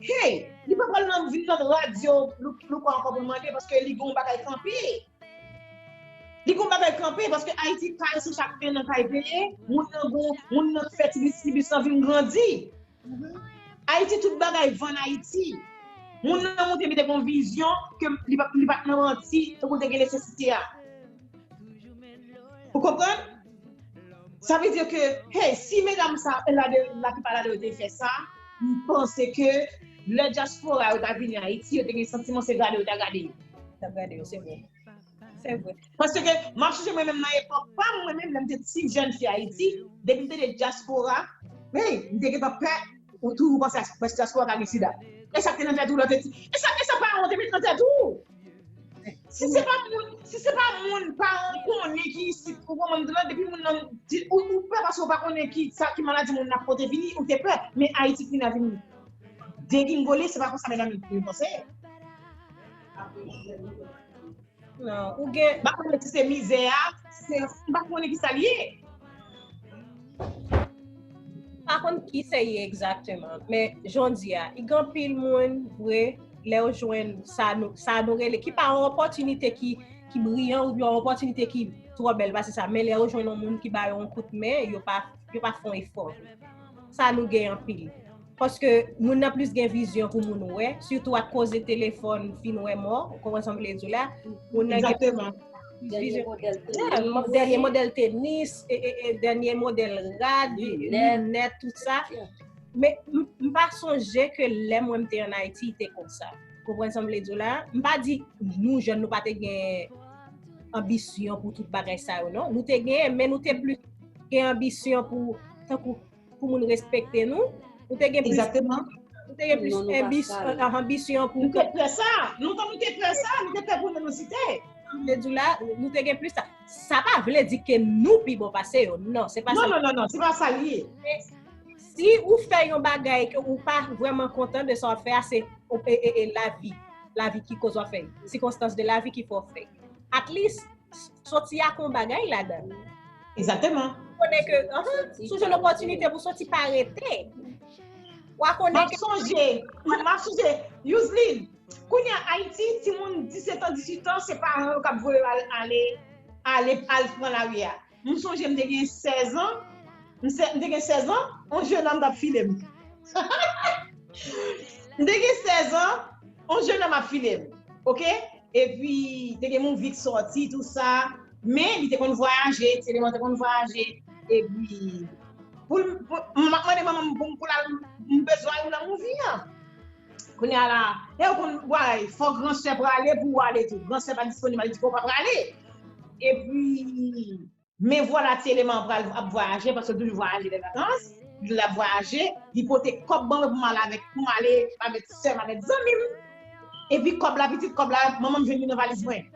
hey, li pa pral nan vin nan radyo Louko ankò pou l mande, paske li gen yon bagay kanpe. Li gon bagay kanpe, paske Ayiti kay se chak en an kay peye, moun nan gon, moun nan fè ti bis, ti bis lan vin grandi. Ayiti tout bagay vann Ayiti. Moun nan monte mete gon vizyon ke li pa, li pa t nan manti, tankou te gen nesesite a. Ou konprann? Sa vle di ke, hey, si medam sa, la de, laplipa ladan yo te fè sa, m panse ke lè dyaspora yo ta vini Ayiti, yo te gen santiman se gade yo ta gade yo. T ap gade yo, se vre. Se vre. Paske m ap sonje mwen menm nan epòk pa m, mwen menm lè m te ti jèn fi Ayiti, depi m tande dyaspora, hey, m te gentan pè, ou toujou panse a dyaspora ka gen sida. E sa k te nan tèt ou lè w te ti. E sa, e sa paran w te met nan tèt ou. Si se pa moun, si se pa moun, paran w konnen ki isit, ou konprann m di la, depi moun nan, di, ou, ou pè paske w pa konnen ki, sa, ki maladi moun nan pote vini, ou te pè. Men Ayiti ki vin a vin degingole, se pa konsa medam yo panse. Non, ou gen. M pa konnen si se mizè a, se, m pa konnen ki sa l ye. pa konn ki sa ye egzakteman, men jan w di a, i gen anpil moun, vre, lè yo jwenn sa nou, sa nou rele, ki pa yon opòtinite ki, ki briyan oubyen yon opòtinite ki twò bèl pase sa, men lè yo jwenn yon moun ki ba yo yon kout men, yo pa, yo pa fè yon efò. Sa nou gen anpil. Paske moun nan plis gen vizyon pou moun wè, sitou ak koze telefòn fin wè mò, ou konprann sa m vle di w la? Moun nan gen Egzakteman. Dènye modèl tenis, dènye modèl tenis, e, e, e, dènye modèl rad, linèt, tout sa. Men m, m pa sonje ke lè mwen m te ann Ayiti, te konsa. Konprann sa m vle di w la? M pa di nou jèn nou pa te gen anbisyon pou tout bagay sa yo, non. Nou te gen, men nou te plis gen anbisyon pou, tankou, pou moun respekte nou. Nou te gen plis, Egzakteman. nou te gen plis Non, nou pa anbis- sa, non. ah, anbisyon pou Nou te pè sa. Lontan nou te pè sa. Nou te pè pou nou site. vle di w la, nou te gen plis sa. Sa pa vle di ke nou pi bon pase yo. Non, se pa Non, sa. non, non, non. Se pa sa l ye. Si ou fè yon bagay ke ou pa vrèman kontan de sa w ap fè a, se e, e, e, lavi. Lavi ki koz w ap fè. Sikonstans de lavi ki fè w fè. At least, soti ak yon bagay ladan. Egzakteman. Konnen ke, anhan, si w jwenn opòtinite pou soti, pa rete. W a konnen M ap sonje, m ap sonje, Yuzlin, kounye a Ayiti, timoun disèt an, dizuit an, se paran yo k ap voye yo al, ale, ale, al pran lari a. M sonje m te gen sèz an, m se- m te gen sèz an, yon jennonm t ap file m. M te gen sèz an, yon jennonm ap file m, oke? Epi, te gen movie k sòti, tou sa, men li te konn vwayaje, Clément te konn vwayaje, epi, pou l, pou, m ap mande manman m pou, pou l al, m bezwen al nan movie an. Kounye a la, e ou konn, wè, fò gran sè prale pou w ale tou. Gran sè pa disponib, li di, "Bon, pa prale." Epi, men vwala, ti eleman an pral ap vwayaje, paske l toujou vwayaje lè vakans. L ap vwayaje, li pote kòb ban mwen pou m ale avèk, pou m ale avèk sè m, avèk zanmi m. Epi kòb la, pitit kòb la, manman m jwenn li nan valiz mwen.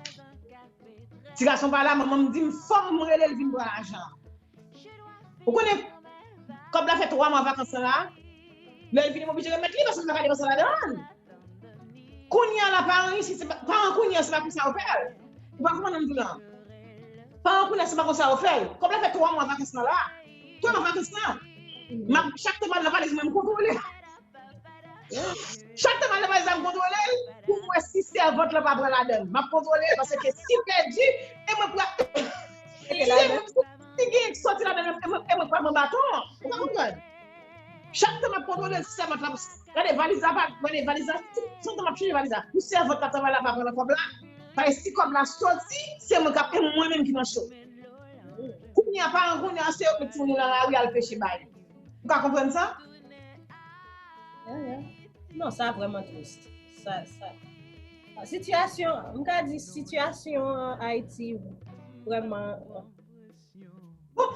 Ti gason pa la, manman m di m, fò m rele l vin pran lajan. Ou konnen, kòb la fè twa mwa vakans lan la. Lè l vini, m oblije remèt li, paske m pa ka depanse ladan l. Kounye a la, paran isi, se pa, paran kounye a, se pa konsa yo fè l. Ou pa konprann sa m di w lan? Paran kounye a, se pa konsa yo fè l. Kòb la fè twa mwa vakans lan la. Twa mwa vakans lan. M ap, chak tan m al nan valiz mwen, m kontwole. Chak tan m al nan valiz la, m kontwole l pou m wè si sèvant lan pa pran ladan l. M ap kontwole l, paske si l pèdi, e mwen pral, si, si gen sòti ladan l, e mwen, e mwen pral pran baton an. Ou pa konprann? Chak tan m ap kontwole l, sèvant la, gade valiz la, pa, gade valiz la, tout, tout tan m ap chanje valiz la. Pou sèvant la, travay la pa pran nan kòb la, paske si kòb la sòti, se mwen k ap, e mwen menm ki nan cho. Kounye a, paran kounye a, se yo k met timoun yo nan lari al peche bay. Ou ka konprann sa? Non, sa vrèman tris. Sa, sa. Sitiyasyon, m ka di sitiyasyon an Ayiti vrèman. Bon,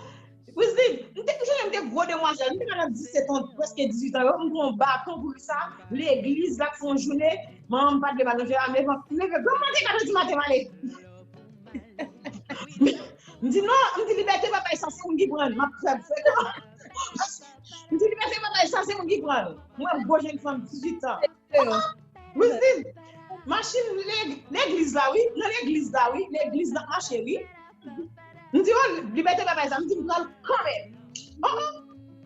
Wisly, m te, m sonje m te gwo demwazèl, m te ka nan disèt an, prèske dizuit an, yo, m pran yon baton pou sa, legliz la fè yon jounen, manman m pa t vle m al nan jera, m leve, m leve, granm maten, katè di maten, m ale. M di non, m di libète papa e sa se moun ki pran l, m ap krèv frekan. M di libète papa e sa se moun ki pran l. Mwen gwo jenn fanm dizuit an. Wisly, machin legliz la wi, nan legliz la wi, legliz la mache wi. M di oh, libète papa e sa, m di m pran l kanmenm. Oh oh,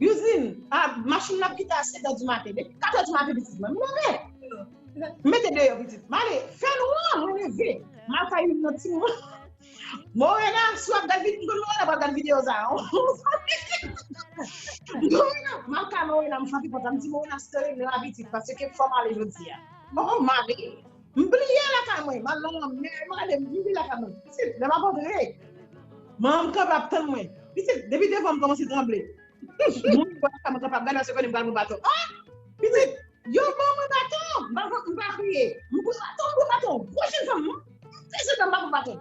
Wisly, ah, machin la ap kite a sèt è di maten, depi katè di maten pitit mwen, m leve. M mete deyò pitit. M ale, fè nwa, mwen leve. M al kay youn nan timoun. Morena, si w ap gad videyo, m konn Morena pral gad videyo sa. Morena, m al kay Morena, m frape pòt la, m di Morena, si te regle la pitit, paske fò m ale jodi a. Bon, m ale. M bliye lakay mwen, m al nan lanmè, m ale, m vin lakay mwen. Pitit, lè m ap antre, manman m kanpe ap tann mwen. Pitit, depi devan m kòmanse tranble. Moun yo lakay mwen kanpe ap gade, paske konnen m pral pran baton. Ah! Pitit, yo ban mwen baton! M pa, m pa kriye. M pran baton, m pran baton. Gwo jenn fanm, non? Fè se tan m pa pran baton.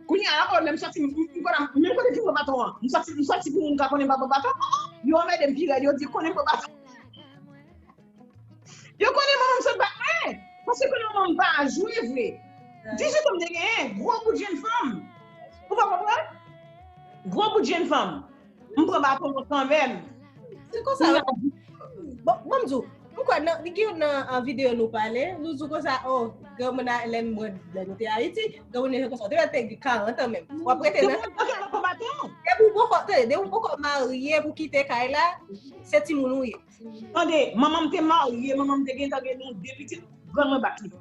Kounye a la, oh, lè m sòti, m, m, m konnen menm kote ki pran baton an. M sòti, m sòti pou moun ka konnen m pa pran baton. Oh, oh, yo anmède m pi rèd, yo di yo konnen m pran baton. Yo konnen manman m sot bat mwen. Paske konnen manman m pa jwe vre. Dizuit an m te genyen, gwo bout jenn fanm. Ou pa konprann? Gwo bout jenn fanm. M pran baton an kanmenm. Se konsa. Bon, bon, m di w, m kwè nan, gen youn nan, ah, videyo nou pale, nou di w konsa, oh, granmoun a, lè mwen, lè nou te Ayiti, granmoun yo konsa, ou te mèt te gen karant an menm. W ap rete nan. Depi w poko, tande, depi w poko marye pou kite kay la, se timoun ou ye. Tande, manman m te marye, manman m te gentan gen nou de pitit, grann mwen bat li.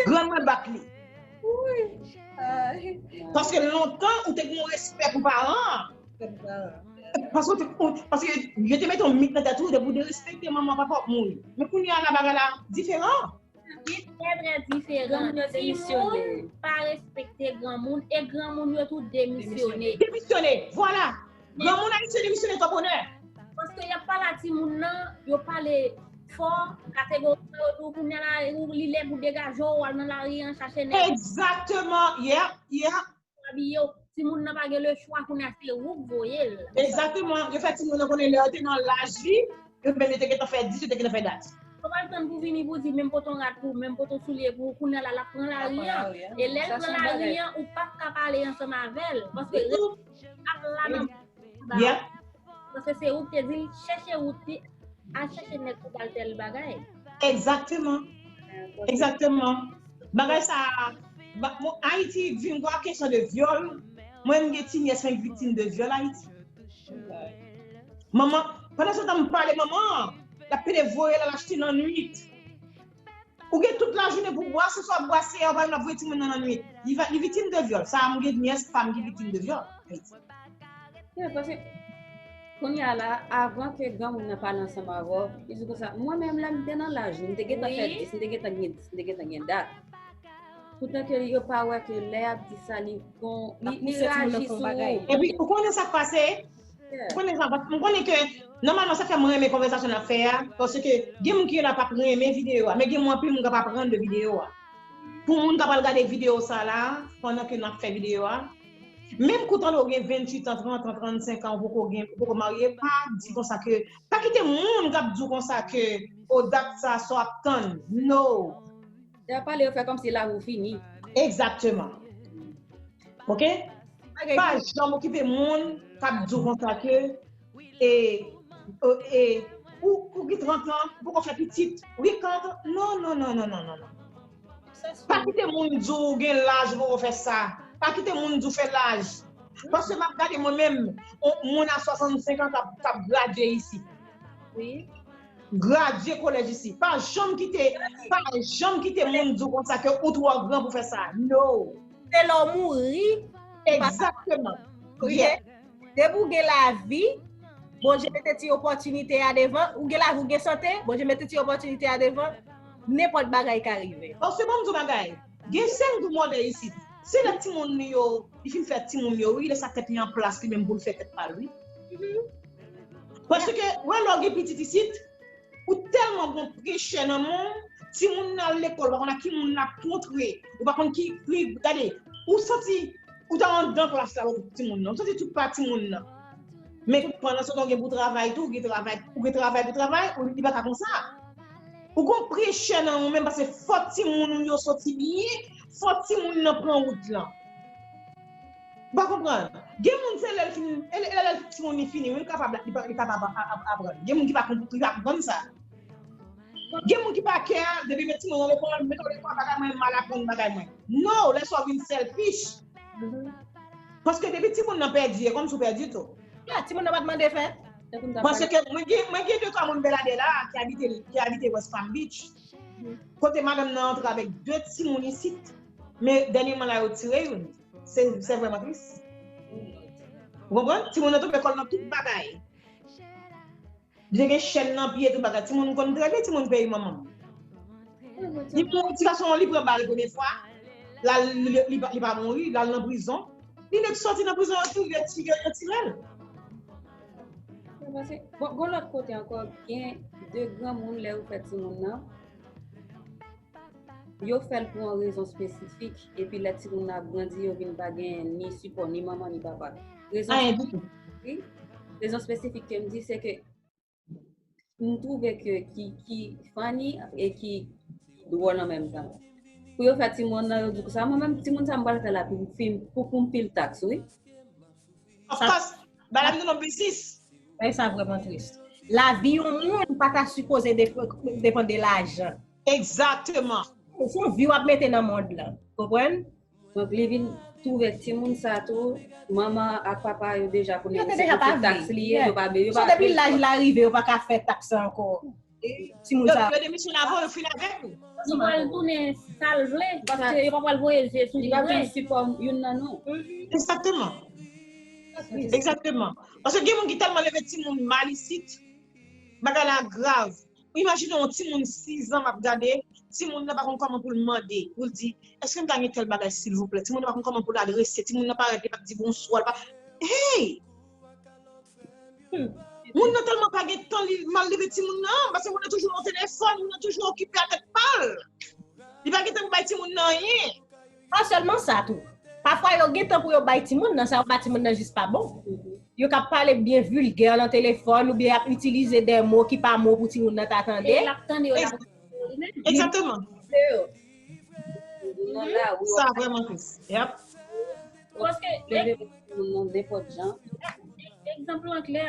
Grann mwen bat li. Paske lontan, ou te gen yon respè pou paran an. Paske, ou te, ou, paske yo te mete yon mit nan tèt ou, depi ou derespekte manman, papa, w ap mouri. Men kounye a la, bagay la diferan. Li trè trè diferan. Timoun pa respekte granmoun e granmoun yo tou demisyone. Demisyone, vwala. Granmoun ayisyen demisyone twò bonè. Paske y ap pale a timoun nan, yo pale fò, kategori sa yo tou, kounye a la, ou li lè pou degaje w, w al nan lari an chache nèg. Egzakteman, yep, yep. Abiye w, timoun nan pa gen le chwa, kounye a se ou k voye l. Egzakteman, yo fè timoun nan konnen lè yo te nan laj li, yo menm yo te gentan fè dis, yo te gentan fè dat. Yo pa l tann pou vini pou di menm pote yon rad pou ou, menm pote yon soulye pou ou, kounye a la, l ap pran lari an. E lè l pran lari an, ou p ap ka pale ansanm avè l. Paske ap la nan Yep. Paske se ou ki te di l chèche wout li, al chèche nèg pou bal tèl bagay. Egzakteman. Egzakteman. Bagay sa, ba, bon, Ayiti vin gwo kesyon de vyòl. Mwen, m gen ti nyès mwen ki viktim de vyòl Ayiti. Manman, pandan se tan m pale manman an, l ap pede voye l al achte nan nwit. Ou gen tout lajounen pou bwase, swa bwase, ou pa menm ap voye timoun nan nan nwit. Li va, li viktim de vyòl. Sa a, m gen nyès pa m ki viktim de vyòl. Yeah, paske kounye a la, avan ke granmoun nan pale ansanm avè w, li di konsa, mwen menm lè m te nan laj ou, m te gentan fè dis, m te gentan gen dis, m te gentan gen dat. Poutan ke yo pa wè ke lè y ap di sa, li gon, li, li reyaji sou ou. Epi, ou konnen sa k pase? Ou konnen sa, paske m konnen ke, nòmalman, sa k fè mwen renmen konvèsasyon n ap fè a, paske gen moun ki la p ap renmen videyo a, men gen moun, anpil moun k ap aprann de videyo a. Pou moun k ap al gade videyo sa la, pandan ke n ap fè videyo a, menm kou tande w gen venntuit an, trant an, trannsenk an, ou poko gen, ou poko marye, pa di konsa ke, pa kite moun k ap di w konsa ke, o dat sa, sa w ap tann, no. Lè y ap pale, yo fè kòmsi lavi w fini. Egzakteman. Ok? Pa janm okipe moun k ap di w konsa ke e, e, ou, ou gen trant an, ou poko fè pitit, ou gen karant an. Non, non, non, non, non, non, non. Pa kite moun di w gen laj, ou poko fè sa. Pa kite moun di w fè laj. Paske m ap gade mwen menm, on, moun a swasannsenk an k ap, k ap gradye isi. Wi. Gradye kolèj isi. Pa janm kite, pa janm kite moun di w konsa ke ou twò gran pou fè sa. No. Se lè w mouri. Egzakteman. Depi w gen lavi, Bondye mete ti opòtinite a devan. Ou gen lavi, ou gen sante, Bondye mete ti opòtinite a devan. Nenpòt bagay ka rive. Paske ban m di w bagay. Gen sèn tou mòde isit. Se lè timoun li yo, li fin fè timoun yo, wi, lè sa tèt li an plas li menm pou l fè tèt pa l, wi. Paske, wè, lè w gen pitit isit, ou tèlman gon prechè nan men w, timoun nan al lekòl, ou pa konn ak ki moun l ap kontre, ou pa konn ki, ki, gade, ou santi, ou ta anndan klas la, ou timoun nan, ou santi tout pa timoun nan. Men pandan se tan ou gen pou travay tou, ou gen travay, ou gen travay pou travay, ou li pa ka konsa. Ou gon prechè nan ou menm, paske fò timoun ou yo soti byen, fò timoun nan pran wout lan. Ou pa konprann? Gen moun se lè l fin, e lè, e lè timoun li fini, wi, li kapab, li pa, li kapab ap, ap, ap, aprann. Gen moun ki pa konp-, ki pa konprann sa. Gen moun ki pa kè, depi met timoun nan lekòl, met w lekòl, bagay mwen, m al aprann bagay mwen. No, lè sa w vin selfish. Paske depi timoun nan pèdi, e kòmsi w pèdi tou. Ya, timoun nan pa t mande fè. Paske mwen gen, mwen gen de twa moun Bèladè la ki abite, ki abite West Palm Beach. Kote madanm nan antre avèk de timoun isit. Men dènyèman la yo tire youn. Se, se vrèman tris. Ou konprann? Timoun nan tonbe kòl nan tout bagay. Li te gen chèn nan pye, tout bagay. Timoun konn trè byen, timoun peyi manman m. Li pran ti gason an, li pran bal premye fwa. La, li, li, li pa, li pa mouri, l al nan prizon. Li nèk sòti nan prizon, yo tire, yo tire, yo tire l. Bon, gon lòt kote ankò, gen de granmoun lè yo fè timoun nan, yo fè l pou yon rezon espesifik, epi lè timoun nan ap grandi, yo vin pa gen ni sipò, ni manman, ni papa. Rezon, wi, rezon espesifik ke m di, se ke m twouve ke ki, ki funny e ki dwòl an menm tan. Pou yo fè timoun nan, yo di konsa, mwen menm, timoun sa m pral fè la pou m fim, pou, pou m pil taks, wi. Of course, bagay nou nan biznis. Bagay sa vrèman tris. Lavi yon moun pa ta sipoze dep-, depann de lajan. Egzakteman. Se yon vi w ap mete nan mond lan. Konprann? Donk, li vin, twouve timoun sa tou, manman ak papa yo deja konnen Yo te deja pa vle. Taks li ye, yo pa vle, yo So pa depi laj la rive, yo pa ka fè taks la ankò. Timoun Yo, sa. Yo demisyon avan, yo fin avèk ou. Li pral tounen sa l vle, paske yo pa pral voye l je sou li li pa vre. vle sipò youn nan nou. Egzakteman. Egzakteman. Paske gen moun ki tèlman leve timoun mal isit, bagay la grav. Imajine yon timoun sis an m ap gade, timoun nan pa konn kòman pou l mande, pou l di, èske m ka gen tèl bagay silvouplè? Timoun nan pa konn kòman pou l adrese, timoun nan parèt, li pa di bonswa, li pa. Hey! Moun nan tèlman pa gen tan li mal leve timoun nan, paske moun nan toujou nan telefòn, moun nan toujou okipe a tèt pa l. Li pa gen tan pou bay timoun nan anyen. Pa sèlman sa tou. Pafwa yo gen tan pou yo bay timoun nan, sa yo ba timoun nan jis pa bon. Yo ka pale byen vilgè nan telefòn oubyen y ap itilize de mo ki pa mo pou timoun nan ta tande. E l ap tande yo, l ap li menm. Egzakteman. Nan lari, Sa vrèman tris. Yep. Paske leve moun nan nenpòt jan. Egzanp lan klè,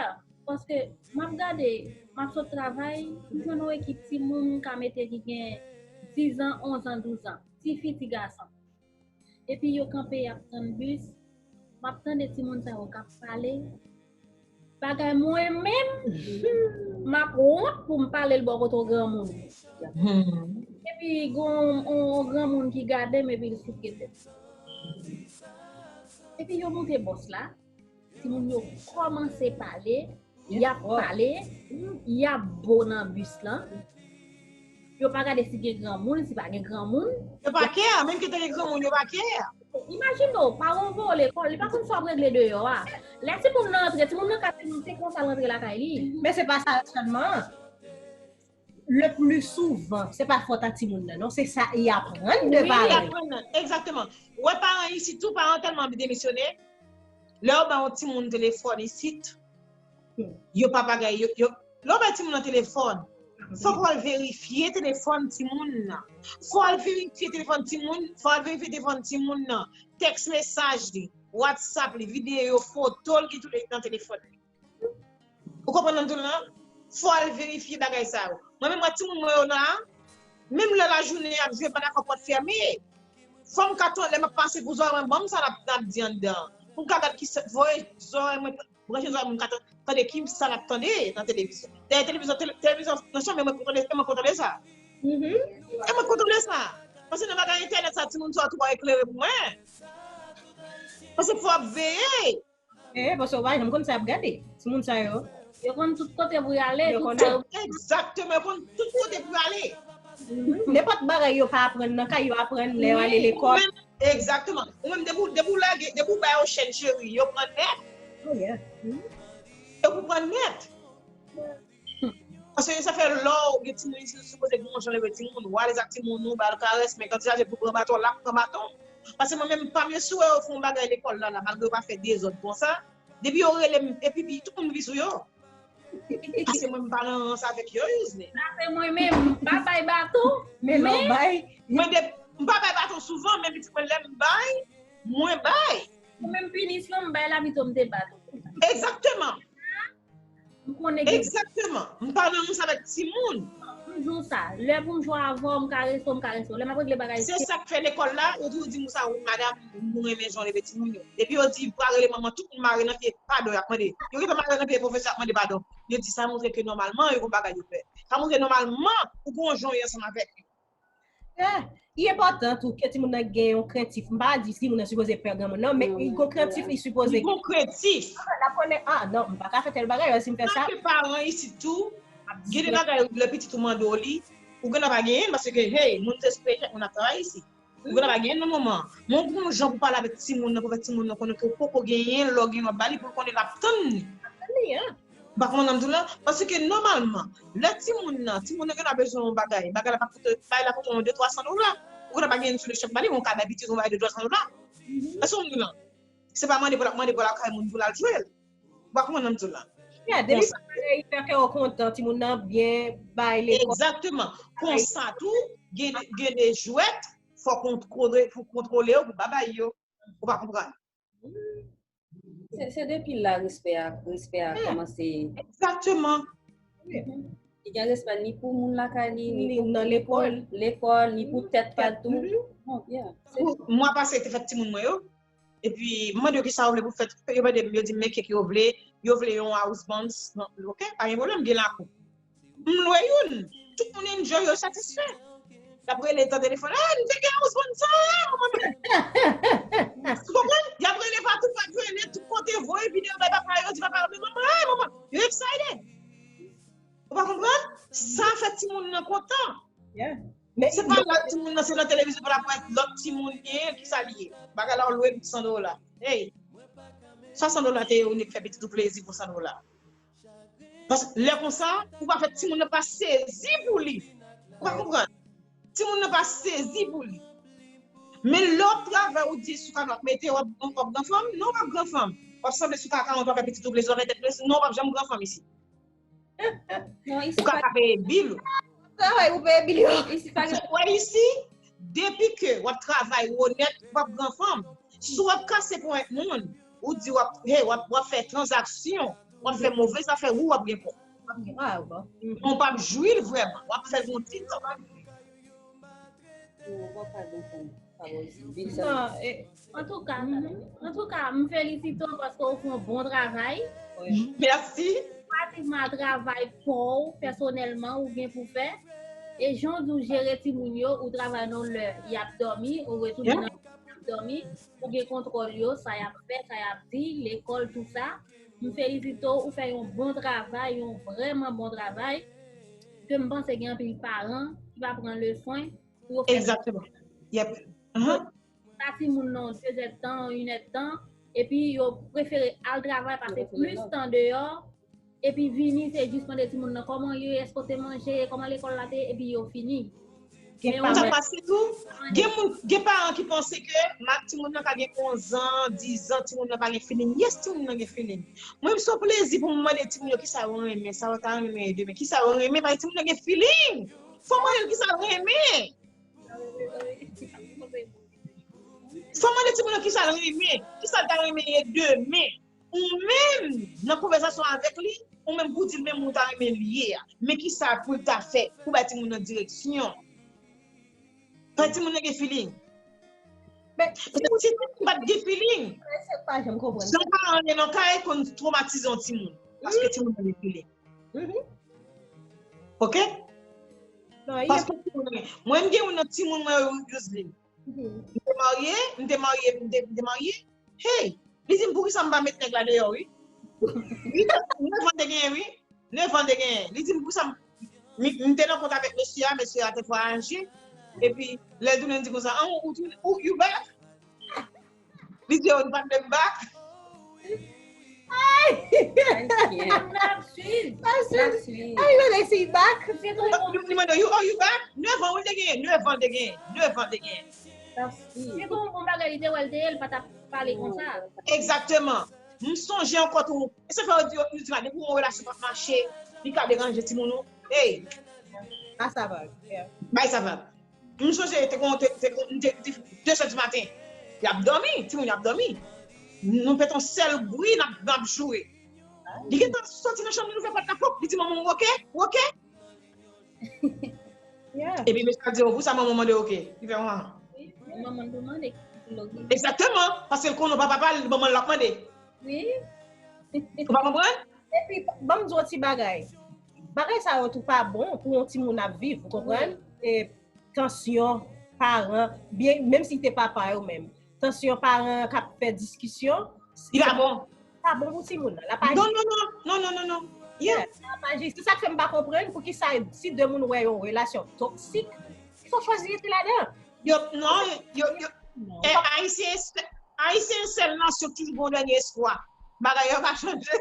paske m ap gade, m ap sot travay, m jwenn yon ekip timoun ka mete ki gen dis an, onz an, douz an, ti fi, ti gason. Epi yo kanpe, y ap tann bis, m ap tande timoun sa yo k ap pale. Bagay mwen menm, m ap wont pou m pale l bò kote yon granmoun. Hmm. Epi gon yon granmoun ki gade m epi l souke tèt. Epi yo moute bòs la, timoun yo kòmanse pale, y ap pale, y ap bo nan bis lan. Yo pa gade si gen granmoun, si pa gen granmoun. Yo pa kè, menm ki te gen granmoun, yo pa kè. Imajine w, paran w voye w lekòl, li pa konn sa w ap regle deyò a. Lè timoun nan antre, timoun nan ka se konsa l rantre lakay li. Men se pa sa sèlman. Le pli souvan, se pa fòt a timoun nan, non. Se sa y aprann de paran. Egzakteman. Ou wè paran isit tou, paran tèlman demisyone. Lè yo ba yon timoun telefòn isit, yo pa bagay, yo, yo, lè yo bay timoun nan telefòn, fòk w al verifye telefòn timoun nan. Fò w al verifye telefòn timoun, fò w al verifye telefòn timoun nan. Tèks mesaj li, WhatsApp li, videyo, foto l ki tou nan telefòn li. Ou konprann nan m di w la? Fò w al verifye bagay sa yo. Mwen menm wè timoun mwen yo la, menm lè lajounen y ap jwe, pa dakò pòt fèmen. Fò m ka tande lè m ap pase pou zòrèy mwen, ban m sa l ap, l ap di anndan. Pou m ka gad ki sa, voye zòrèy mwen, branche zòrèy mwen, m ka tande ki sa l ap tande nan televizyon. Dèyè televizyon, tele- televizyon nan chanm, mwen konn tande, mwen konn tande sa. E mwen konn tande sa. Paske nan bagay entènèt sa, timoun sa yo twò eklere pou mwen. Paske fò w ap veye. Eh, paske w pa janm konn sa y ap gade. Timoun sa yo. Yo konn tout kote pou y ale, Yo tout konn sa yo. Egzakteman, yo konn tout kote pou y ale. Nenpòt bagay yo pa aprann nan kay, yo aprann lè yo ale lekòl. Egzakteman. Ou menm depi w- depi w lage, depi w bay yo chèn cheri, yo pran nèt. Oh, yeah. Yo konprann nèt. Paske sa fè lè w gen timoun isit, ou sipoze gen yon jan leve timoun, ou alèz ak timoun ou, ba l karès, men kanti chaje pou pran baton, l ap pran baton. Paske mwen menm, pa m yo si w wè yo fè yon bagay lekòl la, la, malgre yo pa fè dezòd konsa, depi yo rele m, epi pi, tout moun vin sou yo. Paske mwen, m pa nan rans avèk yo, Yuzne. Sa se mwen menm, m pa bay baton. Men lè w bay, Mwen, de, m pa bay baton souvan, men pitit mwen, lè m bay, mwen bay. Ou menm pinisyon, m bay la pito m te bat ou. Egzakteman. M konnen gen Egzakteman. M pa nan rans avèk timoun. M di w sa, lè pou m jwe avè w, m karese w, m karese w. Lè m ap regle bagay Se sa k fè lekòl la, yo toujou di m sa, wi, madam, nou renmen jan w leve timoun yo. Depi yo di, pral rele manman, tout moun mare nan pye, padon, y ap mande. Yo gentan mare nan pye pwofesè, ap mande padon. Yo di sa montre ke nòmalman, yo gon bagay yo fè. Sa montre nòmalman, ou gon jan w ye ansanm avèk yo. Eh, li enpòtan tou ke timoun nan gen yon krentif. M pa di timoun nan sipoze pè granmoun nan, men li gon krentif li sipoze Li gon krentif. L ap konnen, ah, non, m pa ka fè tèl bagay, si m fè sa. Antanke paran isit tou, gen de bagay lè pitit ou mande w li, ou gentan pa genyen l, paske, hey, moun se espre kèk moun ap travay isit. Ou gentan pa genyen l nan moman. Men ou gon jan pou pale avèk timoun nan, pou fè timoun nan konnen ke ou poko genyen l, lè w genyen l w ap ba li, pou l konnen l ap tann li. Ou pa konprann sa m di w la? Paske nòmalman, lè timoun nan, timoun nan gentan bezwen yon bagay, bagay la pa koute, bagay la koute yon de twa san dola. Ou gentan pa genyen sou le chèk ba li, men w ka bay pitit ou yon bagay de twa san dola. Èske w konprann? Se pa mande pou l ap mande pou l al kay moun pou l al jwe l. Ou pa konprann sa m di w la? Yeah, depi sa, li fè kè w kontan, timoun nan byen, bay lekòl. Egzakteman. Konsa tou, gen, gen de jwèt, fò kontwole, pou kontwole yo, pou pa bay yo. Ou pa konprann? Se, se depi la respè a, respè a kòmanse. Egzakteman. Li gen respè ni pou moun lakay li, ni Ni pou nan lekòl. Lekòl, ni pou tèt pa l tou. Bon, yeah. Se Pou mwa pase te fèt timoun mwen yo, Epi, m mande yo kisa yo vle pou fèt. Yo mande m, yo di m men kèk yo vle, yo vle yon house band, ok, pa gen pwoblèm, gen lakou. M lwe youn. Tout moun enjoy, yo satisfè. Y ap rele nan telefòn, "Ah, m te gen house band sa, manman." Ou konprann? Y ap rele patou, pa jwenn, tout kote, voye videyo bay papa yo, di papa yo, "Men manman, ah, manman." Yo excited. Ou pa konprann? Sa fè timoun nan kontan. Se pa lòt timoun nan, se nan televizyon pou l ap wè lòt timoun genyen, kisa li ye. Bagay la, w lwe pou san dola. Hey! Swasan dola te ye, ou nik fè pitit ou plezi pou san dola. Paske lè konsa, ou pa fè timoun nan pa sezi pou li. Ou pa konprann? Timoun nan pa sezi pou li. Men lè w ap travay, ou di sou kaka w ap mete, w ap, w ap gran fanm? Non, w ap gran fanm. W ap sanble sou kaka, w ap fè pitit ou plezi, w ap fè tèt plezi. Non, w ap janm gran fanm isi. Ou ka pa peye bil ou. Travay pou peye bil yo. Isi pa gen. Ou wè isi, depi ke w ap travay onèt, w ap gran fanm. Si w ap kase ponyèt moun, ou di w ap, hey, w ap, w ap fè tranzaksyon, w ap fè move zafè, wi, w ap gen kòb. W ap gen kòb. Ou p ap jwi l vrèman, w ap fè l gon ti tan. Ou p ap fè l gon tan. Non, e, antouka, antouka, m felisite w paske w fè yon bon travay. Mèsi. Pratikman a travay pa w pèsonèlman ou gen pou fè. E jan w di w jere timoun yo, ou travay nan lè y ap dòmi, ou retounen nan lè y ap dòmi, ou gen kontwòl yo, sa y ap fè, sa y ap di, lekòl, tou sa. M felisite w, ou fè yon bon travay, yon vrèman bon travay. Ke m panse gen anpil paran ki va pran leson pou yo fè. Egzakteman. Yep. Sa timoun nan de zèdtan, inèdtan, epi yo prefere al travay, pase plis tan deyò, epi vini, se jis mande timoun nan kòman yo ye, èske w te manje, kòman lekòl la te ye, epi yo fini. Gen paran, gen moun, gen paran ki panse ke ma, timoun nan ka gen onz an, diz an, timoun nan pa gen feeling. Yes, timoun nan gen feeling. Mwen, m se yon plezi pou m mande timoun yo kisa yo renmen, sa yo ta renmen demen, kisa yo renmen, paske timoun nan gen feeling. Fò w mande l kisa l renmen. Fò w mande timoun nan kisa l renmen, kisa l ta renmen ye demen. Ou menm, nan konvèsasyon avèk li, ou menm pou di l men moun ou ta renmen l ye a. Men kisa pou l ta fè pou bay timoun nan direksyon. Fè timoun nan gen feeling. Paske si timoun pa t gen feeling, jan paran an ye nan kay konn twomatize yon timoun. Paske timoun nan gen feeling. Ok? Paske timoun nan gen, mwen, m gen youn nan timoun mwen yo, Youseline. M te marye, m te marye, m te, m te marye. Hey! Li di m, "Poukisa m pa met nèg la deyò, wi?" Uit an, nèf an te genyen, wi. Nèf an te genyen. Li di m, "Poukisa m," m, m te nan kont avèk mesye a, mesye a te vwayaje. Epi, lè l tounen, li di konsa, "An, ou, ou, you back?" Li di, "Oh, li pa t menm back." Ay! N ap swiv. N ap swiv. Ay, mwen si back. Li mande, "You, oh, you back?" Nèf an, wi, l te genyen. Nèf an, l te genyen. Nèf an, l te genyen. Se pou yon bon bagay li te wè l te ye, l pa t ap pale konsa. Egzakteman. M sonje ankò tou. E sa fè yo di, yo di la, depi yon relasyon p ap mache, li ka deranje timoun ou. Ey! Bay sa vag. M sonje te kon, te, te kon, m te, te, de zè di maten. Y ap dòmi, timoun y ap dòmi. Nou fè yon sèl bri, n ap, n ap joure. Li gentan soti nan chanm li, louvè pòt la, pòp, li di, "Manman, ou oke? Ou oke?" Epi mesye a di, "Oh, pou sa manman mande oke." Li fè, "Ah." Manman l pou mande. Egzakteman, paske l konnen w pa papa l, manman l l ap mande. Wi. Ou pa konprann? Epi, ban m di w yon ti bagay. Bagay sa yo tou pa bon pou yon timoun ap viv, ou konprann? E tansyon, paran, byen, menm si te papa yo menm. Tansyon, paran k ap fè diskisyon. Li pa bon. Pa bon pou timoun nan. L ap aji. Non, non, non, non, non, non, non. Yeah. L ap aji. Se sa k fè m pa konprann poukisa si de moun wè yon relasyon toksik, yo chwazi rete ladan. Yo, non, yo, yo, eh, Ayisyen, Ayisyen sèl nasyon ki toujou gen yon dènye espwa. Bagay yo pa chanje.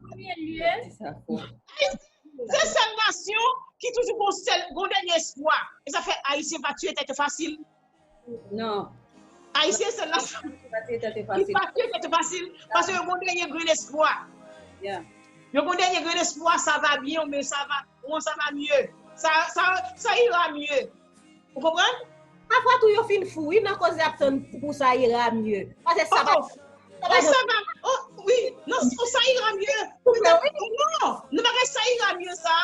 Premye lye. Ayisyen, se sèl nasyon ki toujou gen sèl, gen dènye espwa. E sa fè Ayisyen pa tiye tèt yo fasil. Non. Ayisyen sèl nasyon ki pa tiye tèt yo fasil. Paske yo gen dènye grenn espwa. Yo gen dènye grenn espwa, sa va byen, oubyen sa va, bon, sa va mye. Sa, sa, sa ira mye. Ou konprann? Pafwa tou yo fin fou, wi, nan koze ap tann pou sa ira mye. Paske sa va, sa va, oh, sa va, oh, wi, non, oh, sa ira mye. Non, nan bagay sa ira mye sa.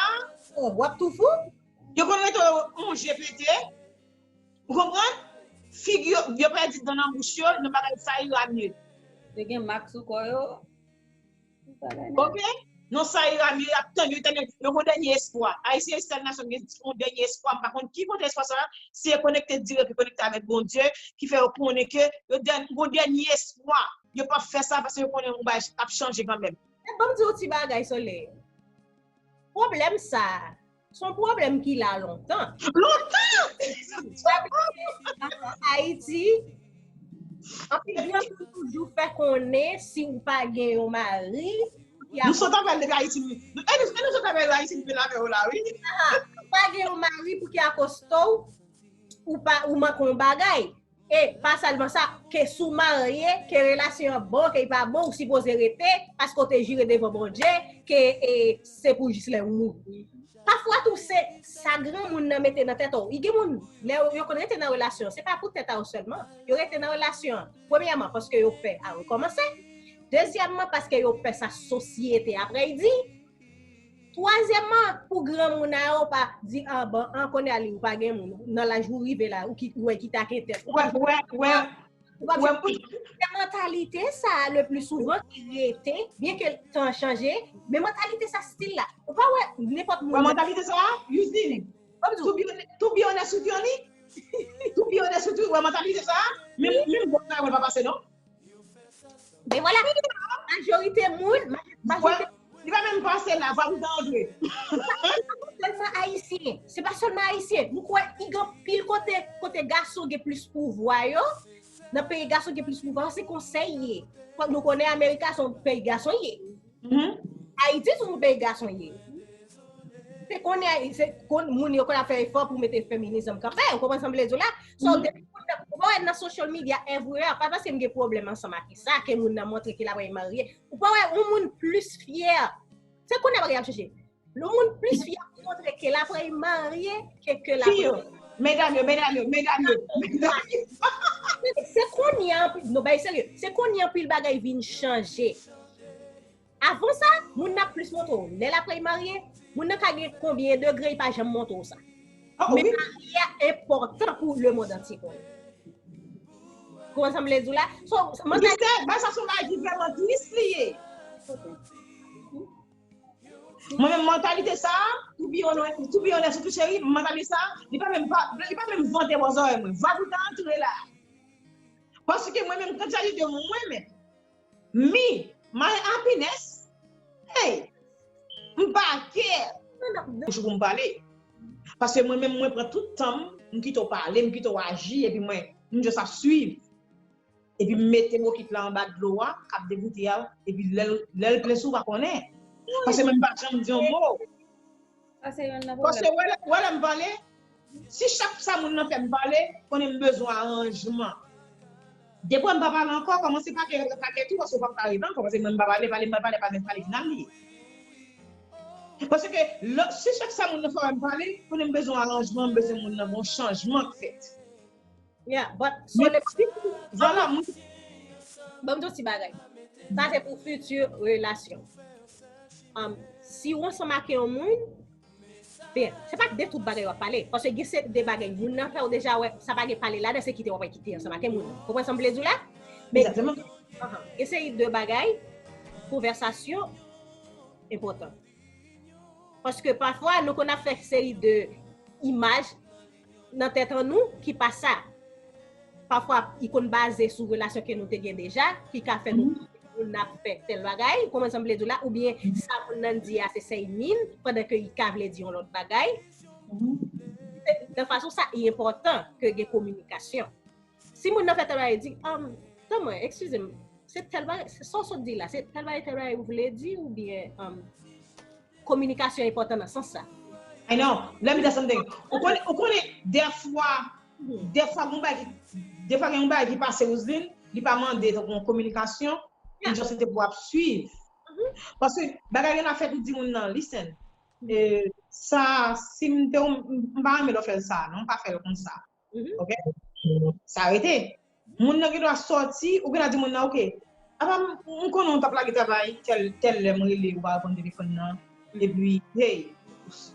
Oh, w ap tou fou? Yo konn rete yon je pete. Ou konprann? Figi yo, yo pèdi dan nan bouch yo, nan bagay sa ira mye. Yo gen mak sou kò yo. Bagay nan Ok? Non, sa ira mye, y ap tann yo, tann yo, yo gon dènye espwa. Ayisyen se sèl nasyon ki gen yon dènye espwa. M pa konn ki kote espwa sa, si e konekte dirèk, e konekte avèk Bondye, ki fè yo konnen ke yo dèn- gon dènye espwa. Yo p ap fè sa paske yo konnen yon bagay ap chanje kanmenm. Men ban m di w ti bagay, Solèy. Pwoblèm sa a, se yon pwoblèm ki la lontan. Lontan! Ayiti, anpil granmoun toujou fè konnen si w pa gen yon mari, ki Nou sot avèl de Ayiti, wi. E nou, e nou sot avèl Ayiti, nou vin avè yo la, wi. Aha, ou pa gen yon mari pou ki akoste w, ou pa, ou manke yon bagay. E pa sèlman sa, ke si w marye, ke relasyon an bon, ke li pa bon, ou sipoze rete, paske w te jire devan Bondye, ke e, se pou jis lè ou mouri. Pafwa tou, se sa granmoun nan mete nan tèt ou. I gen moun, lè yo konn rete nan relasyon, se pa pou tèt a yo sèlman. Yo rete nan relasyon an, premyèman, paske yo pè a rekòmanse. Dezyèmman, paske yo pè sa sosyete ap rèy di. Twazyèmman, pou granmoun a yo pa di, ah, bon, an konnen a li, ou pa gen moun. Nan laj ou rive la, ou ki, ou wè ki ta gen tèt. Ou pa, ou wè, ou wè, ou pa ou wè, Se mantalite sa a, le pli souvan, ki rete, byen ke tan chanje, men mantalite sa, stil la. Ou pa wè, nenpòt ou wè moun. Mantalite sa a, Yusline? Kòm di w. To be honest, to be honest with you, Annie? To be honest with you, ou wè mantalite sa a? Menm, menm bon sa, yo pa pase, non? Men vwala, majorite moun, maj- majorite Li pa menm pase la, vwa pou ta antre. Sèlman Ayisyen. Se pa sèlman Ayisyen. M kwè i gen anpil kote, kote gason gen plis pouvwa yo. Nan peyi gason gen plis pouvwa, se konsa l ye. Fòk nou konnen Amerika se yon peyi gason ye. Mhm. Ayiti se yon peyi gason ye. Se konnen, se kon, moun yo konn ap fè efò pou mete feminism kanpe. Ou konprann sa m vle di w la? So, Mhm. depi moun nan, ou pa wè nan social media everywhere, pa paske m gen pwoblèm ansanm ak sa, ke moun nan montre ke l ap marye. Ou pa wè, yon moun plis fyè. Se konnen bagay ap chanje. Yon moun plis fyè pou montre ke l ap marye, ke, ke l ap Fi yo, medam yo, medam yo, medam yo, medam yo. Se konnen, non, bay serye. Se konnen anpil bagay vin chanje. Avan sa, moun nan ap plis montre w. Lè l ap marye, moun nan ka gen konbyen degre, li pa janm montre w sa. Ah, Men wi. Marye a enpòtan pou lemonn antye konnen. Ou konprann sa m vle di w la? So, Ou mantay- se, bay sa se yon bagay ki vrèman tris li ye. Mwen menm, mantalite sa a, to be honest, to be honest, surtout cheri, mantalite sa a, li pa menm pa, li pa menm vante bò zòrèy mwen. Vwa pou ta antre la. Paske mwen menm, kantalite mwen menm, me, my happiness, hey, m pa kè. Bouch pou m pale. Paske mwen menm, mwen pran tout tan m, m kite w pale, m kite w aji, epi mwen, m just ap swiv. Epi m mete bokit la anba dlo a, k ap degoute a, epi lè l, lè l plen sou, w pa konnen. Paske mwen m pa janm di yon mo. Sa se youn nan Paske pwoblèm. Wè lè, wè lè m pale, si chak sa moun nan fè m pale, konnen m bezwen aranjman. Depi m pa pale ankò, kòmanse pake, pake tou, paske w p ap ka rive ankò, paske mwen m pa pale, pale, m pa pale, pa menm pale final li ye. Paske lè, si chak sa moun nan fè wè m pale, konnen m bezwen aranjman, m bezwen moun nan gon chanjman k fèt. Yeah, but so Men le si, vwala, mwen Ban m di w ti bagay. Sa se pou fiti relasyon. Um, si w ansanm ak yon moun, ben, se pa de tout bagay w ap pale. Paske gen se de bagay moun nan fè w deja wè, sa pa gen pale ladan, se kite w ap kite ansanm ak yon moun. Konprann sa m vle di w la? Men Egzakteman. Ahan. Gen seri de bagay, konvèsasyon enpòtan. Paske pafwa, nou konn ap fè seri de imaj nan tèt an nou ki pa sa. Pafwa, i konn baze sou relasyon ke nou te gen deja, ki ka fè nou moun nan ap fè tèl bagay, ou konprann sa m vle di w la, oubyen sa moun nan di a se sèy min, pandan ke i ka vle di yon lòt bagay. Se, nan fason sa, i enpòtan ke gen kominikasyon. Si moun nan fè tèl bagay, di, um, tann mwen, eskize m, se tèl bagay, se sa w sot di la, se tèl bagay, tèl bagay ou vle di, oubyen, um, kominikasyon enpòtan nan sans sa. I know. Let me tell something. Ou konnen, ou konnen, dèfwa, dèfwa, gon bagay ki, dèfwa gen yon bagay ki pase Roseline, li pa mande tankou yon kominikasyon, li just te pou ap swiv. Paske bagay yo nan fèt ou di moun nan, listen. E, sa, si m te, m, m pa renmen lè w fè l sa, non, pa fè l konsa. Ok? Sa rete. Moun nan gen dwa sòti, ou gen dwa di moun nan, ok. Apa m, m konnen w t ap lage travay, tèl, tèl lè m rele, ou pa reponn telefòn nan. Epi, hey,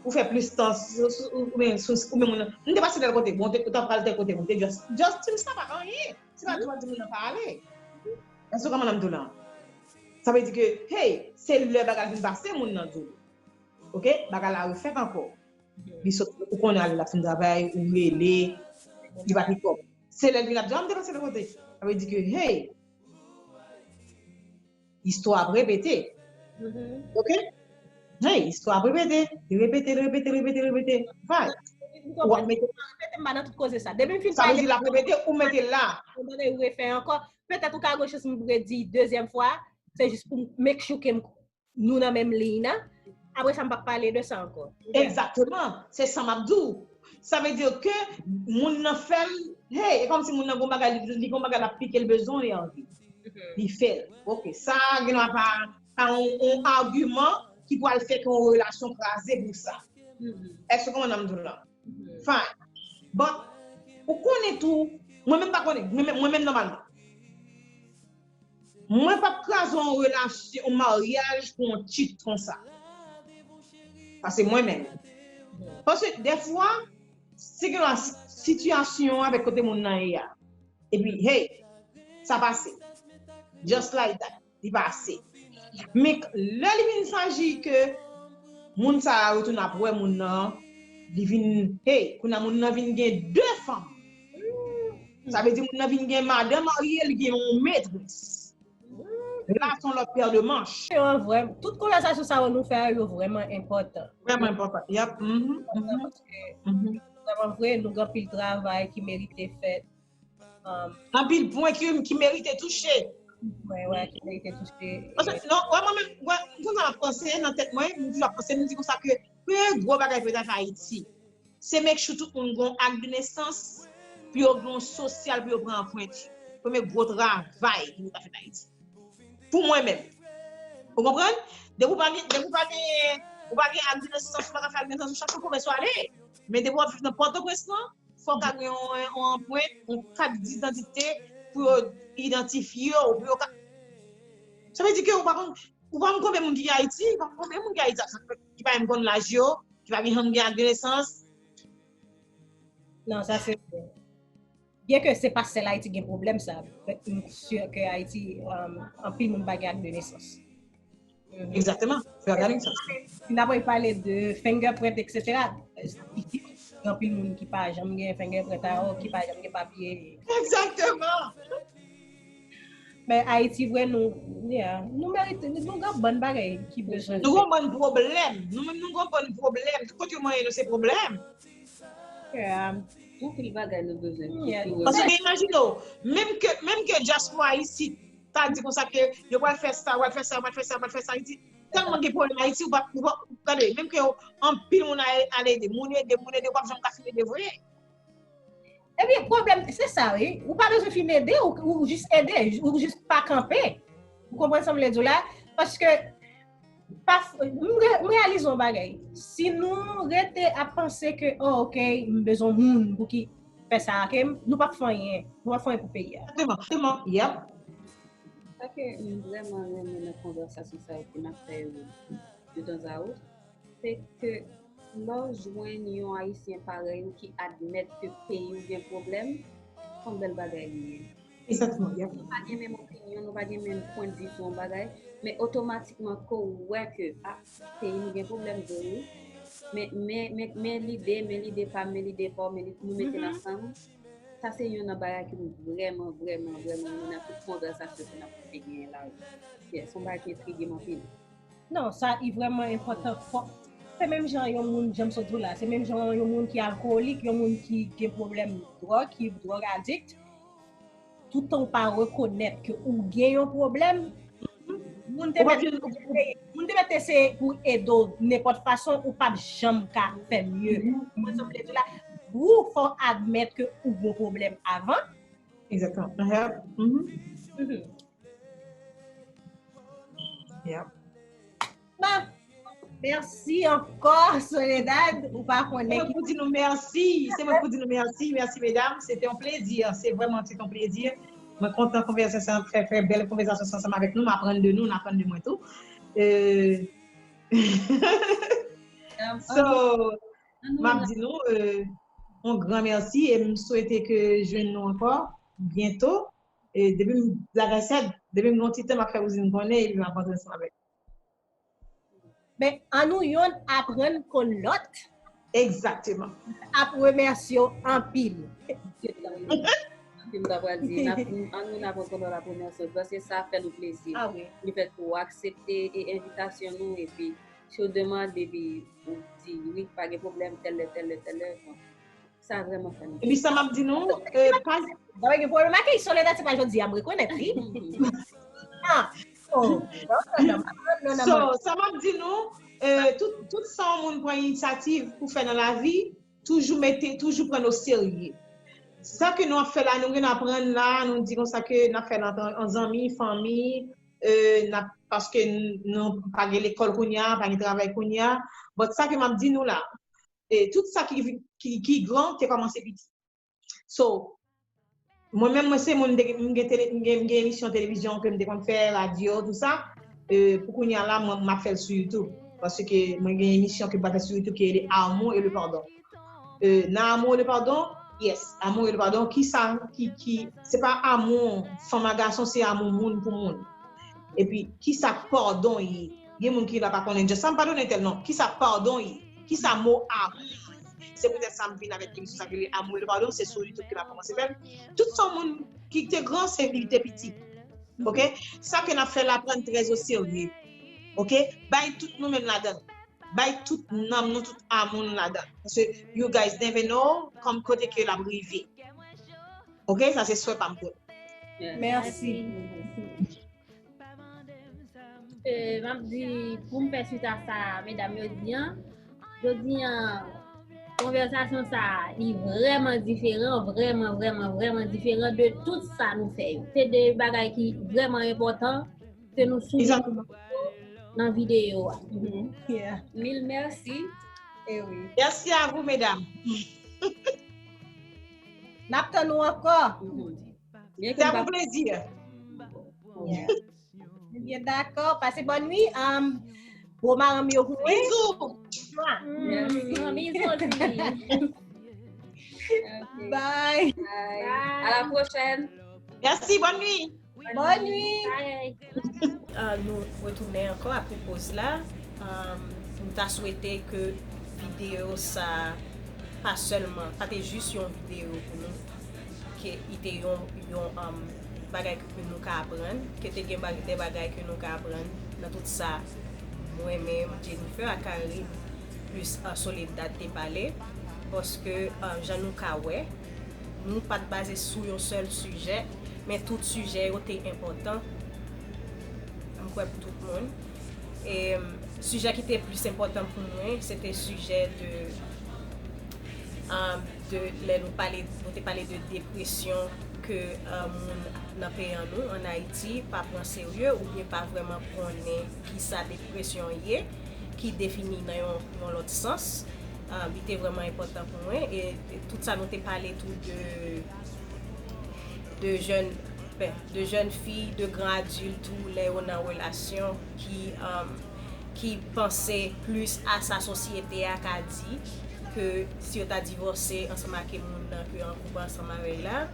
ou fè plis tan, sou, sou, oubyen sou, oubyen moun nan, m te pase tèl kote, bon, te, ou t ap pral tèl kote, bon, te just, just ti m sa pa anyen. Se pa di w ap di moun nan pa ale. Èske w konprann m di w la? Sa vle di ke, hey, se lè bagay la fin pase, moun nan di w. Oke? Bagay la refèt ankò. Li sot, ou konnen ale l ap fin travay, ou rele, li pa pi kòb. Se lè l vin ap di, ah, m te pase tèl kote. Sa vle di ke, hey, istwa ap repete. Oke? Hey, istwa ap repete. Li repete, li repete, li repete, li repete. Fay. Ou ap mete. Repete, m pa nan tout koze sa. Depi m fin pale. Sa vle di l ap repete, ou mete l la. Ou mande ou refè ankò. Petèt ou ka gen chans m redi dezyèm fwa. Se jis pou m make sure ke m nou nan menm liy nan. Apre sa, m p ap pale de sa ankò. Egzakteman. Se sa m ap di w. Sa vle di ke moun nan fè l, hey, e kòmsi moun nan gon bagay, li, li gon bagay l ap pike l bezwen, li anvi. Li fè l. Oke, sa gen dwa pa, pa yon, yon agiman ki pral fè ke yon relasyon kraze pou sa. Èske w konprann sa m di w la? Fine. But, ou konnen tou, mwen menm pa konnen, mwen menm, mwen menm nòmalman. Mwen p ap kraze yon relasyon, yon maryaj pou yon tit konsa. Paske mwen menm. Paske dèfwa, se gen yon sitiyasyon avèk kote moun nan ye a. Epi, hey, sa pase. Just like that. Li pase. Men lè li vin saji ke moun sa a retounen ap wè moun nan, li vin, hey, kounye a moun nan vin gen de fanm. Sa vle di moun nan vin gen madan marye, li gen yon metrès. La, se yon lòt pè de manch. Yo vrèman, tout konvèsasyon sa yo nou fè a, yo vrèman enpòtan. Vrèman enpòtan. Yep. Mhm, mhm, mhm. Vrèman vre, nou gen anpil travay ki merite fèt. Um, anpil pwen ki, ki merite touche. Wè, wè, ki merite touche. Paske, non, wè, mwen menm, wè, konsa m ap panse nan tèt mwen, m toujou ap panse, m di konsa ke premye gwo bagay pou yo ta fè Ayiti, se make sure tout moun gen yon ak de nesans, pou yo gen yon sosyal, pou yo pran anprent. Premye gwo travay pou yo ta fè Ayiti. Pou mwen menm. Ou konprann? Depi w pa gen, depi w pa gen, ou pa gen ak de nesans, ou pa ka fè ak de nesans, ou chache yon pwovens ou ale. Men depi w ap viv nan Pòtoprens lan, fò w ka gen yon, yon anprent, yon kat didantite pou yo idantifye w, pou yo ka. Sa vle di ke ou pa konn, ou pa konn konbyen moun ki gen Ayiti, ou pa konn konbyen moun ki gen Ayiti, ki pa menm konn laj yo, ki pa gen janm gen ak de nesans. Non, sa se vre. Byen ke se pa sèl Ayiti gen pwoblèm sa, men m si ke Ayiti, um, anpil moun pa gen ak de nesans. Egzakteman. Fè gade sa. N ap pale de fingerprint, et cetera. Gen anpil moun ki pa janm gen fingerprint a yo, ki pa janm gen papye. Egzakteman. Men Ayiti vre, nou, yeah, nou merite, nou gen bann bagay ki bezwen. Nou gen bann pwoblèm. Nou menm nou gen bann pwoblèm. Tout kote mwen ye nou se pwoblèm. Yeah. Gen anpil bagay nou bezwen. Yeah. Paske imajine w, menm ke, menm ke dyaspora isit ta di konsa ke yo pral fè sa, yo pral fè sa, yo pral fè sa, yo pral fè sa, Ayiti. Tèlman gen pwoblèm Ayiti, ou pa, ou pa, gade, menm ke anpil moun al, al ede, moun ede, moun ede, ou p ap janm ka fin ede vre. Ebyen, pwoblèm, se sa, wi. Ou pa bezwen fin ede, ou, ou jis ede, ou jis pa kanpe. Ou konprann sa m vle di w la? Paske, pa, m re-, m reyalize yon bagay. Si nou rete ap panse ke, oh, ok, m bezwen moun pou ki fè sa, ok, nou p ap fè anyen. Nou p ap fè anyen pou peyi a. Egzakteman, egzakteman, yep. Sa ke m vrèman renmen nan konvèsasyon sa yo ke n ap fè yo de tanzawot, se ke lè w jwenn yon Ayisyen parèy ou ki admèt ke peyi w gen pwoblèm, se yon bèl bagay li ye. Egzakteman, yep. Nou pa gen menm opinyon, nou pa gen menm pwennvi sou yon bagay, men otomatikman ke w wè ke, ah, peyi nou gen pwoblèm vre wi. Men, men, men, men lide, men lide pa m, men lide pa w, men li, nou mete l ansanm. Sa se youn nan bagay ke m vrèman, vrèman, vrèman renmen nan tout konvèsasyon ke n ap te genyen la. Yes, se yon bagay ki entrige m anpil. Non, sa i vrèman enpòtan. Fò, se menm jan yon moun, jan m sot di w la, se menm jan yon moun ki alkolik, yon moun ki gen pwoblèm dwòg, ki dwòg adikt, toutan w pa rekonèt ke ou gen yon pwoblèm, moun te mèt, moun te mèt eseye pou ede w nenpòt fason, ou p ap janm ka fè mye. Mwen, sa m vle di w la, ou fò w admèt ke ou gen pwoblèm avan. Egzakteman. Mhm. Yeah. Bon, mèsi ankò, Soledad. Ou pa konnen. Se mwen pou di nou mèsi. Se mwen pou di nou mèsi. Mèsi, medam. Se te yon plezi. Se vrèman, se te yon plezi. Mwen kontan konvèsasyon, fè, fè bèl konvèsasyon ansanm avèk nou. M aprann de nou, n aprann de mwen tou. Euh, So, m ap di nou, euh, yon gran mèsi e m swete ke jwenn nou ankò byento. E depi m, like I said, depi m gen yon ti tan, m ap fè kouzin konnen epi m ap rantre ansanm avèk. Men, annou yonn aprann konn lòt. Egzakteman. Ap remèsye w anpil. Anpil m ta pral di, n ap, annou n ap rekonèt la premyè sòs, paske sa fè nou plezi. Ah wi. Lefètke w aksepte e envitasyon nou, epi si w demande, epi ou di wi, pa gen pwoblèm, tèl lè, tèl lè, tèl lè. Bon, sa vrèman fè nou Epi sa m ap di nou, euh, pa Mwen gen pwoblèm ak Soledad, se pa jodi a m rekonèt li. Ah, oh, non, non, non, non, non. So, sa m ap di nou, euh, tout, tout sa yon moun pran inisyativ pou fè nan lavi, toujou mete, toujou pran o serye. Sa ke nou ap fè la, nou gen aprann la, nou di konsa ke n ap fè l ant an zanmi, fanmi, euh, n ap, paske n- nou pa gen lekòl kounye a, pa gen travay kounye a. But sa ke m ap di nou la, e tout sa ki, ki, ki gran te kòmanse piti. So, mwen menm, mwen se moun, m te- m gen tele- m gen, m gen emisyon televizyon ke m te konn fè, radyo, tou sa. Euh, pou kounye a la, mwen, m ap fè l sou YouTube. Paske mwen gen emisyon ke m pa fè sou YouTube ki rele Amour et le Pardon. Euh, nan Amour et le Pardon, yes, Amour et le Pardon, ki sa, ki, ki, se pa amou fanm a gason, se amou moun pou moun. Epi, ki sa padon ye? Gen moun ki la pa konnen, just sa m padone tèl non. Ki sa padon ye? Ki sa mo amou ye? Se poutèt sa m vin avèk emisyon sa ki rele Amour et le Pardon, se sou YouTube ke m ap kòmanse fè l. Tout sa moun ki te gran, se li te piti. Ok? Sa ke n ap fè la, pran trè o serye. Ok? Bay tout nou menm ladan. Bay tout nanm nou, tout amou nou ladan. Paske you guys never know, kòm kote ke l ap rive. Ok? Sa se swè pa m pou nou. Mèsi. Eh, m ap di, pou m fè swit a sa medam yo di an, jodi an, konvèsasyon sa a, li vrèman diferan, vrèman, vrèman, vrèman diferan de tout sa nou fè yo. Se de bagay ki vrèman enpòtan ke nou souliye nan videyo a. Yeah. Mil mèsi. Eh wi. Merci à vous, mesdames. N ap tann ou ankò. Byen C'est ke un plaisir. Yeah. Ebyen, dakò. Pase bòn nwi. Um, bon, maranm yo pou mwen. Bisous. Mm, bizou osi. Ok. Bye. Bye. À la prochaine. Merci, bonne nuit. Bòn nwi. Bye. Ah, nou retounen ankò apre poz la. Ah, m ta swete ke videyo sa pa sèlman, pa te jis yon videyo pou nou, ke li te yon, yon um, bagay ke nou ka aprann, ke te gen bag- de bagay ke nou ka aprann nan tout sa mwen menm, Jennifer ak Carrie, plis uh, Soledad te pale, paske uh, jan nou ka wè, nou pa t baze sou yon sèl sijè, men tout sijè yo te enpòtan, m kwè, pou tout moun. E sijè ki te plis enpòtan pou mwen, se te sijè de, um, de lè nou pale, nou te pale de depresyon ke um, moun nan peyi an nou, an Ayiti, pa pran serye oubyen pa vrèman konnen kisa depresyon ye, ki defini nan yon, yon lòt sans. Um, li te vrèman enpòtan pou mwen. E, e tout sa nou te pale tou de, de jèn, ben, de jèn fi, de gran adilt tou, lè yo nan relasyon ki, um, ki panse plis a sa sosyete a ka di, ke si yo ta divòse ansanm ak moun nan ke an koup ansanm avè l la,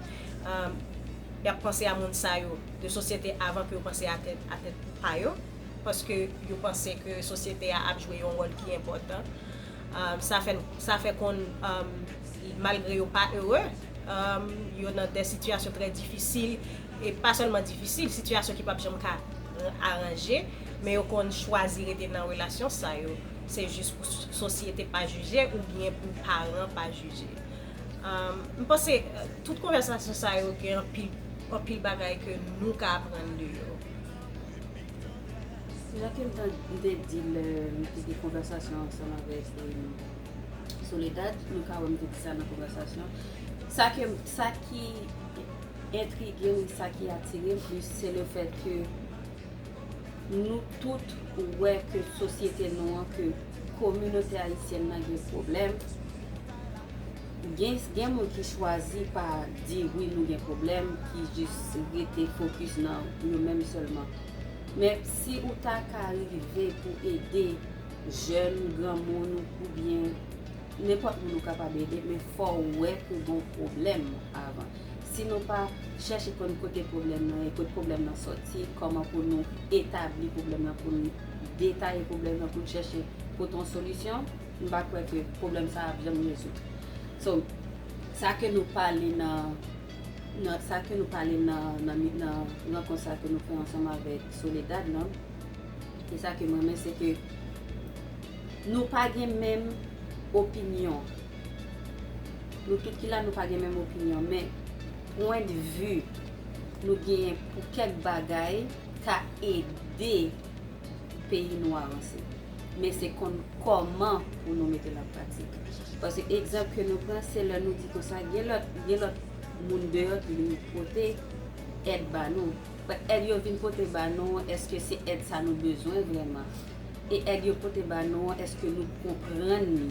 um, y ap panse a moun sa yo de sosyete avan ke yo panse a tèt, a tèt pa yo, paske yo panse ke sosyete a ap jwe yon wòl ki enpòtan. Um, sa fè, sa fè konn, um, malgre yo pa ere, um, yo nan de sitiyasyon trè difisil, e pa sèlman difisil, sitiyasyon ki p ap janm ka aranje, men yo konn chwazi rete nan relasyon sa yo. Se jis pou sosyete pa jije oubyen pou paran pa jije. Um, m panse uh, tout konvèsasyon sa yo gen anpil, anpil bagay ke nou ka aprann de yo. Jan ke m te di lè m te gen konvèsasyon ansanm avèk Soledad, nou ka wè m te di sa nan konvèsasyon. Sa ke sa ki entrige m, sa ki atire m plis, se le fèt ke nou tout wè ke sosyete nou an, ke kominote ayisyèn nan gen pwoblèm. Gen, gen moun ki chwazi pa di wi nou gen pwoblèm, ki jis rete fokis nan yo menm sèlman. Men si ou ta ka rive pou ede jèn, granmoun oubyen nenpòt moun ou kapab ede, men fò w wè ke gen yon pwoblèm avan. Si nou pa chèche konn kote pwoblèm nan ye, kote pwoblèm nan sòti, kòman pou nou etabli pwoblèm nan, pou nou detaye pwoblèm nan, pou nou chèche pote yon solisyon, m pa kwè ke pwoblèm sa a ap janm rezoud. So, sa ke nou pale nan, nan sa ke nou pale nan, nan, nan rankont sa ke nou fè ansanm avèk Soledad lan, e sa ke mwen renmen, se ke nou pa gen menm opinyon. Nou tout ki la, nou pa gen menm opinyon, men pwen de vi nou genyen pou kèk bagay ka ede peyi nou avanse. Men se konn kòman pou nou mete l an pratik. Paske egzanp ke nou pran, se lè nou di konsa, gen lòt, gen lòt moun deyò ki vin pote èd ba nou. But èd yo vin pote ba nou, èske se èd sa nou bezwen vrèman? E èd yo pote ba nou, èske nou konprann li?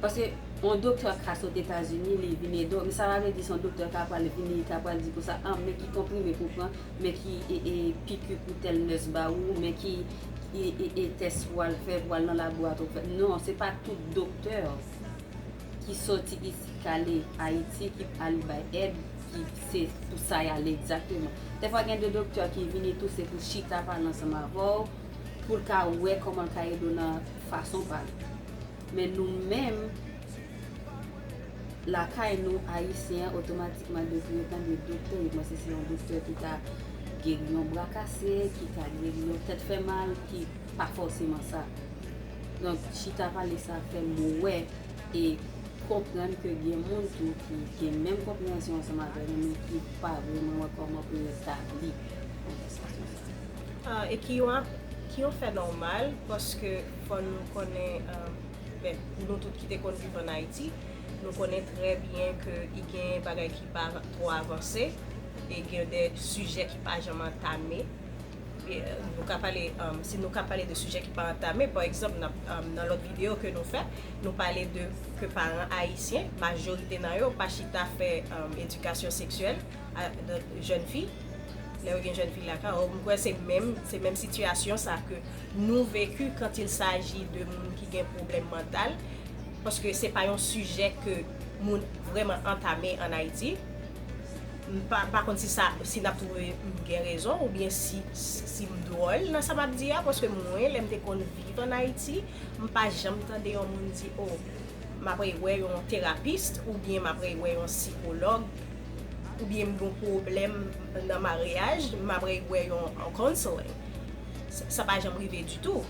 Paske yon doktè ka sot Etazini, li vin ede w, men sa pa vle di se yon doktè ka pral vini, ka pral di konsa, ah, men ki konprime pou pran, men ki e, e, piki pou tèl nès ba ou, men ki e, e, e, tès pou al fè, pou al nan laboratwa pou fè. Non, se pa tout doktè ki soti isit, k ale Ayiti, ki al bay èd, ki se pou sa y ale egzakteman. Dèfwa gen de doktè ki vini tou, se pou chita pale ansanm avè w, pou l ka wè kòman l ka ede w nan fason pa l. Men nou menm, lakay nou, Ayisyen an, otomatikman, depi yo tande doktè, yo panse se yon doktè ki ka geri yon bra kase, ki ka geri yon tèt fè mal, ki pa fòseman sa. Donk, chita pale sa fè m wè e konprann ke gen moun tou ki gen menm konpreyansyon ansanm avè nou, men ki pa vrèman wè kòman pou yo etabli konvèsasyon sa. Ah, e ki yon, ki yon fè nòmal, paske fò nou konnen, ah, ben, nou tout ki te konn viv ann Ayiti, nou konnen trè byen ke i gen bagay ki pa twò avanse, e gen de sijè ki pa janm antame. E, nou ka pale, um, si nou ka pale de sijè ki pa antame, pa egzanp, nan, um, nan lòt videyo ke nou fè, nou pale de ke paran ayisyen, majorite nan yo pa chita fè, um, edikasyon seksyèl a, de jèn fi. Lè yo gen jèn fi lakay, m kwè se menm, se menm sitiyasyon sa ke nou veki quand il s'agit de moun ki gen pwoblèm mantal, paske se pa yon sijè ke moun vrèman antame ann Ayiti. M pa, pa konn si sa, si n ap twouve m gen rezon, oubyen si, si m dwòl nan sa m ap di a, paske mwen, lè m te konn viv ann Ayiti, m pa janm tande yon moun di, oh, m ap wè yon terapis, oubyen m ap wè yon sikològ, oubyen m gen yon pwoblèm nan maryaj, m ap wè yon, yon counseling. Sa, sa pa janm rive ditou.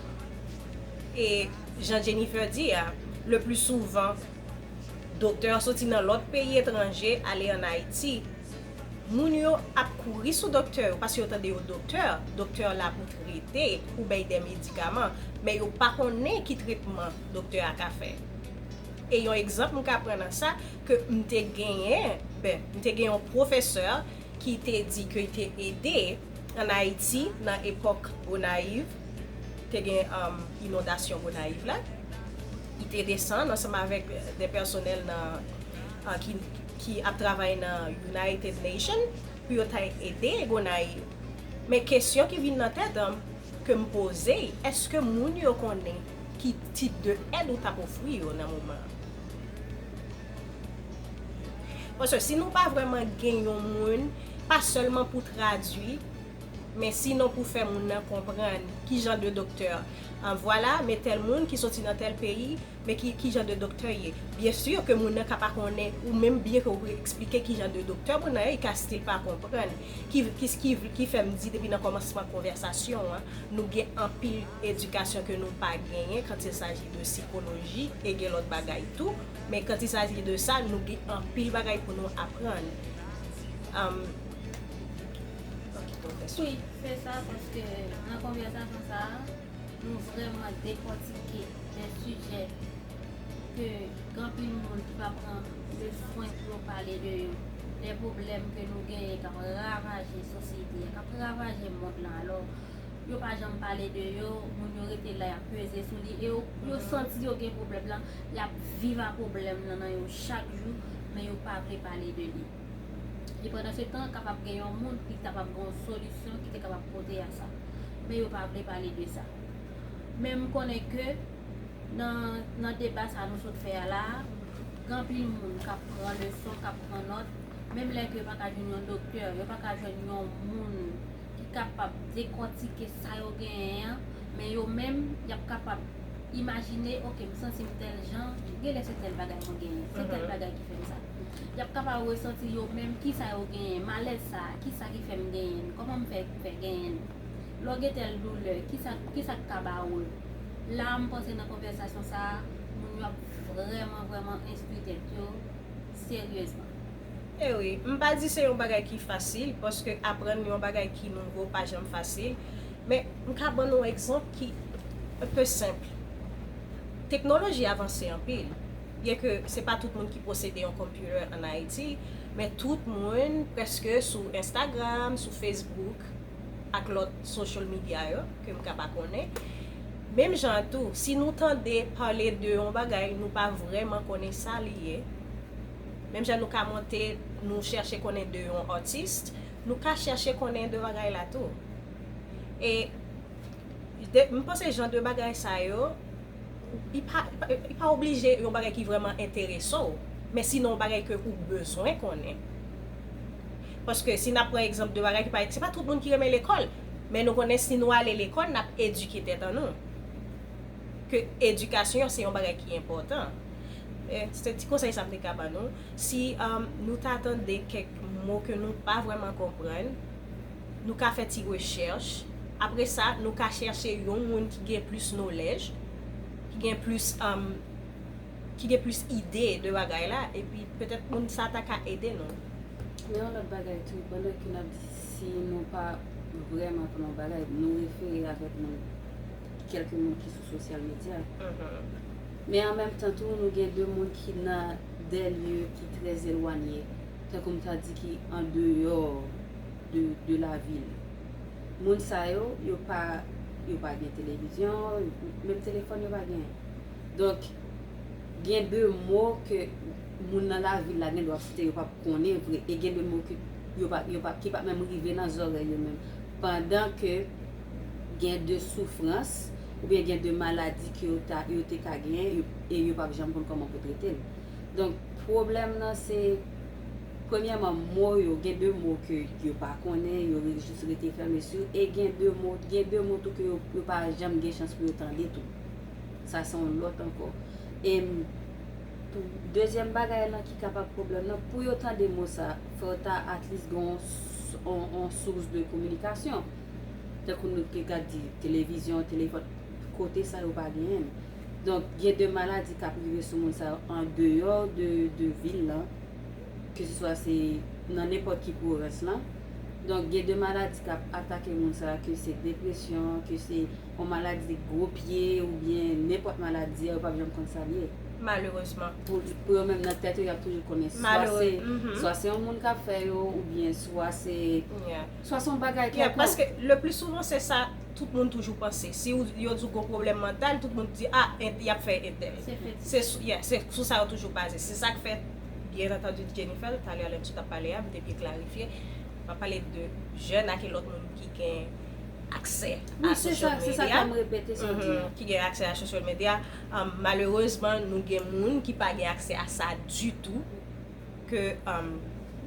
E jan Jennifer di a, le pli souvan, doktè soti nan lòt peyi etranje, ale ann Ayiti. Moun yo ap kouri sou doktè yo, paske yo tande yo doktè, doktè la pou trete, pou bay de medikaman, men yo pa konnen ki tretman doktè a ka fè. E yon egzanp m ka pran nan sa, ke m te genyen, ben, m te gen yon pwofesè ki te di ke l te ede ann Ayiti nan epòk Gonayiv, te gen, um, inondasyon Gonayiv la. Li te desann ansanm avèk de pèsonèl nan, uh, ki, ki ap travay nan United Nations pou yo ta ede Gonayiv. Men kesyon ki vin nan tèt an, ke m poze, èske moun yo konnen ki tip de èd ou t ap ofri yo nan moman an? Paske si nou pa vrèman gen yon moun, pa sèlman pou tradui, men sinon pou fè moun nan konprann ki jan de doktè, an, vwala, men tèl moun ki soti nan tèl peyi, men ki, ki jan de doktè ye. Byen si ke moun nan ka pa konnen, ou menm byen ke ou eksplike ki jan de doktè moun nan ye, li ka still pa konprann. Ki, ki, ki, ki fè m di depi nan kòmansman konvèsasyon an, nou gen anpil edikasyon ke nou pa genyen quand il s'agit de psychologie, e gen lòt bagay tou, men quand il s'agit de sa, nou gen anpil bagay pou nou aprann. Um, ok, pwofesè. Wi, se sa, paske nan konvèsasyon sa a, nou vrèman dekòtike de sijè ke gen anpil moun ki pa pran le swen pou yo pale de yo. De pwoblèm ke nou genyen k ap ravaje sosyete a, k ap ravaje mond lan. Alò, yo pa janm pale de yo, moun yo rete la, y ap peze sou li, e yo, yo santi yo gen pwoblèm lan, y ap viv a pwoblèm lan nan yo chak jou, men yo pa vle pale de li. E pandan se tan, kapab gen yon moun ki kapab gen yon solisyon ki te kapab pote a sa. Men yo pa vle pale de sa. Men m konnen ke nan, nan deba sa nou sot fè a la, gen anpil moun k ap pran leson, k ap pran nòt, menm lè ke yo pa ka jwenn yon doktè, yo pa ka jwenn yon moun ki kapab dekòtike sa yo genyen an, men yo menm, y ap kapab imajine, oke, m santi m tèl jan, genlè se tèl bagay mwen genyen, se tèl bagay ki fè m sa. Y ap kapab resanti yo menm kisa yo genyen, malèz sa, kisa ki fè m genyen l, kòman m fè, fè genyen l. Lè w gen tèl doulè, kisa, kisa k ka ba ou l? La a, m panse nan konvèsasyon sa a, moun yo ap vrèman, vrèman enstwi tèt yo seryezman. E wi, m pa di se yon bagay ki fasil, paske aprann yon bagay ki nouvo pa janm fasil. Men, m ka ban nou yon egzanp ki un peu senp. Teknoloji avanse anpil. Byenke se pa tout moun ki posede yon computer ann Ayiti, men tout moun prèske sou Instagram, sou Facebook, ak lòt social media yo, ke m ka pa konnen. Menm jan an tou, si nou tande pale de yon bagay, nou pa vrèman konnen sa li ye. Menm jan nou ka monte, nou chèche konnen de yon atis, nou ka chèche konnen de bagay la tou. E de, m panse jan de bagay sa yo, li pa, li pa, li pa oblije yon bagay ki vrèman enterese w, men sinon yon bagay ke ou bezwen konnen. Paske si n ap pran egzanp de bagay ki pa, se pa tout moun ki renmen lekòl, men nou konnen si nou ale lekòl, n ap edike tèt an nou. Ke edikasyon se yon bagay ki enpòtan. E, se ti konsèy sa m te ka ban nou. Si um, nou ta tande kèk mo ke nou pa vrèman konprann, nou ka fè ti rechèch. Apre sa, nou ka chèche yon moun ki gen plis nolèj, ki gen plis um, ki gen plis ide de bagay la, epi petèt moun sa ta ka ede nou. Men yon lòt bagay tou, pandan ke n ap di si nou pa vrèman konn yon bagay, nou refere avèk moun, kèlke moun ki sou sosyal medya. Men an menm tan tou, nou gen de moun ki nan de lye ki trè elwanye, tankou m ta di ki an deyò de, de lavil. Moun sa yo, yo pa, yo pa gen televizyon, menm telefòn yo pa gen. Donk, gen de mo ke moun nan lavil la gen dwa site yo p ap konnen vre, e gen de mo ke yo pa, yo pa, ki pa menm rive nan zòrèy yo menm. Pandan ke gen de soufrans oubyen gen de maladi ke yo, ta, yo te ka genyen e yo p ap janm konn kòman pou trete l. Donk, pwoblèm nan se, premyèman, mo yo, gen de mo ke yo pa konnen, yo jis rete fèmen sou, e gen de mo, gen de mo tou ke yo, yo pa janm gen chans pou yo tande tou. Sa se yon lòt ankò. E pou dezyèm bagay lan ki kapab pwoblèm nan, pou yo tande mo sa, fò ta at least gen yon, yon, yon sous de kominikasyon. Tankou nou te ka di televizyon, telefòn, kote sa yo pa genyen l. Donk, gen de maladi k ap rive sou moun sa yo an deyò de, de vil lan, keseswa se nan nenpòt ki pwovens lan. Donk, gen de maladi k ap atake moun sa yo, ke se depresyon, ke se yon maladi gwo pye oubyen nenpòt maladi, yo p ap janm konn sa l ye. Malerezman. Pou, pou yo menm nan tèt yo, y ap toujou konnen swa se, swa se yon moun k ap fè yo, oubyen swa se, swa se yon bagay kèlkonk. Paske le pli souvan se sa tout moun toujou panse. Si yo di w gen pwoblèm mantal, tout moun di, a, y ap fè entèl. Se sou sa yo toujou baze. Se sa k fè, byen antandi, Jennifer, talè lè m sot ap pale a, m te byen klarifye. M ap pale de jèn ak lòt moun ki gen aksè a social media. Ki gen aksè a social media. Malerezman, nou gen moun ki pa gen aksè a sa ditou. Ke um,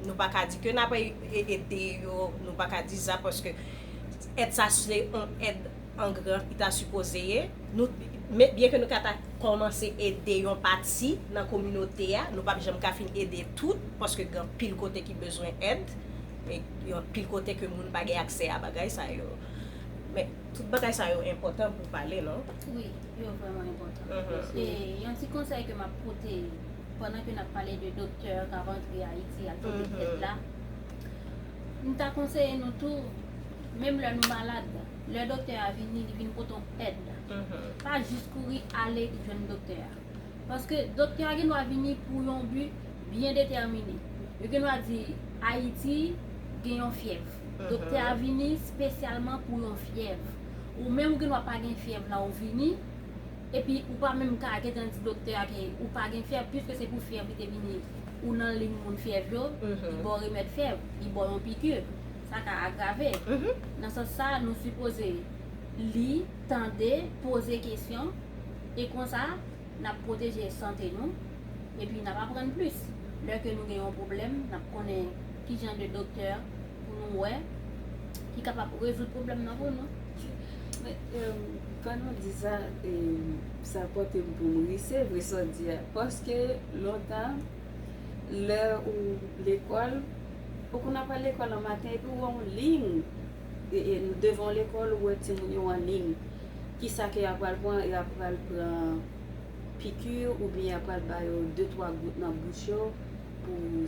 nou pa ka di ke n ap ede yo, nou pa ka di sa paske èd sa se yon èd an gran ki ta sipoze ye. Nou, byen ke nou ka ta kòmanse ede yon pati nan kominote a, nou p ap janm ka fin ede tout paske gen anpil kote ki bezwen èd. E gen anpil kote ke moun pa gen aksè a bagay sa yo. Men tout bagay sa yo enpòtan pou pale, non? Wi, yo vrèman enpòtan. E yon ti konsèy ke m ap pote pandan ke n ap pale de doktè k ap antre Ayiti al pote èd la, m ta konseye nou tou, menm lè nou malad, lè doktè a vini, li vin pote yon èd. Pa jis kouri ale jwenn doktè a. Paske doktè a gen dwa vini pou yon bi byen detèmine. Yo gen dwa di Ayiti gen yon fyèv. Doktè a vini espesyalman pou yon fyèv. Ou menm ou gen dwa pa gen fyèv la ou vini, epi ou pa menm ka gentan di doktè a ke ou pa gen fyèv, piske se pou fyèv li te vini. Ou nan liy moun fyèv yo, li ba w remèd fyèv, li ba w yon piki. Sa ka agrave. Nan sans sa, nou sipoze li, tande, poze kesyon, e konsa, n ap pwoteje sante nou, epi n ap aprann plis. Lè ke nou gen yon pwoblèm, n ap konnen ki jan de doktè pou nou wè, ki kapab rezoud pwoblèm nan pou nou. Men, em, pandan w di sa, em, sa pote m pou m ri, se vre sa w di a. Paske lontan, lè ou lekòl, ou konn ap pral lekòl nan maten, epi ou wè yon liy, e, e, devan yon lekòl, ou wè timoun yo an liy. Kisa ke y ap pral pran? Y ap pral pran piki oubyen y ap pral ba yo de twa gout nan bouch yo pou,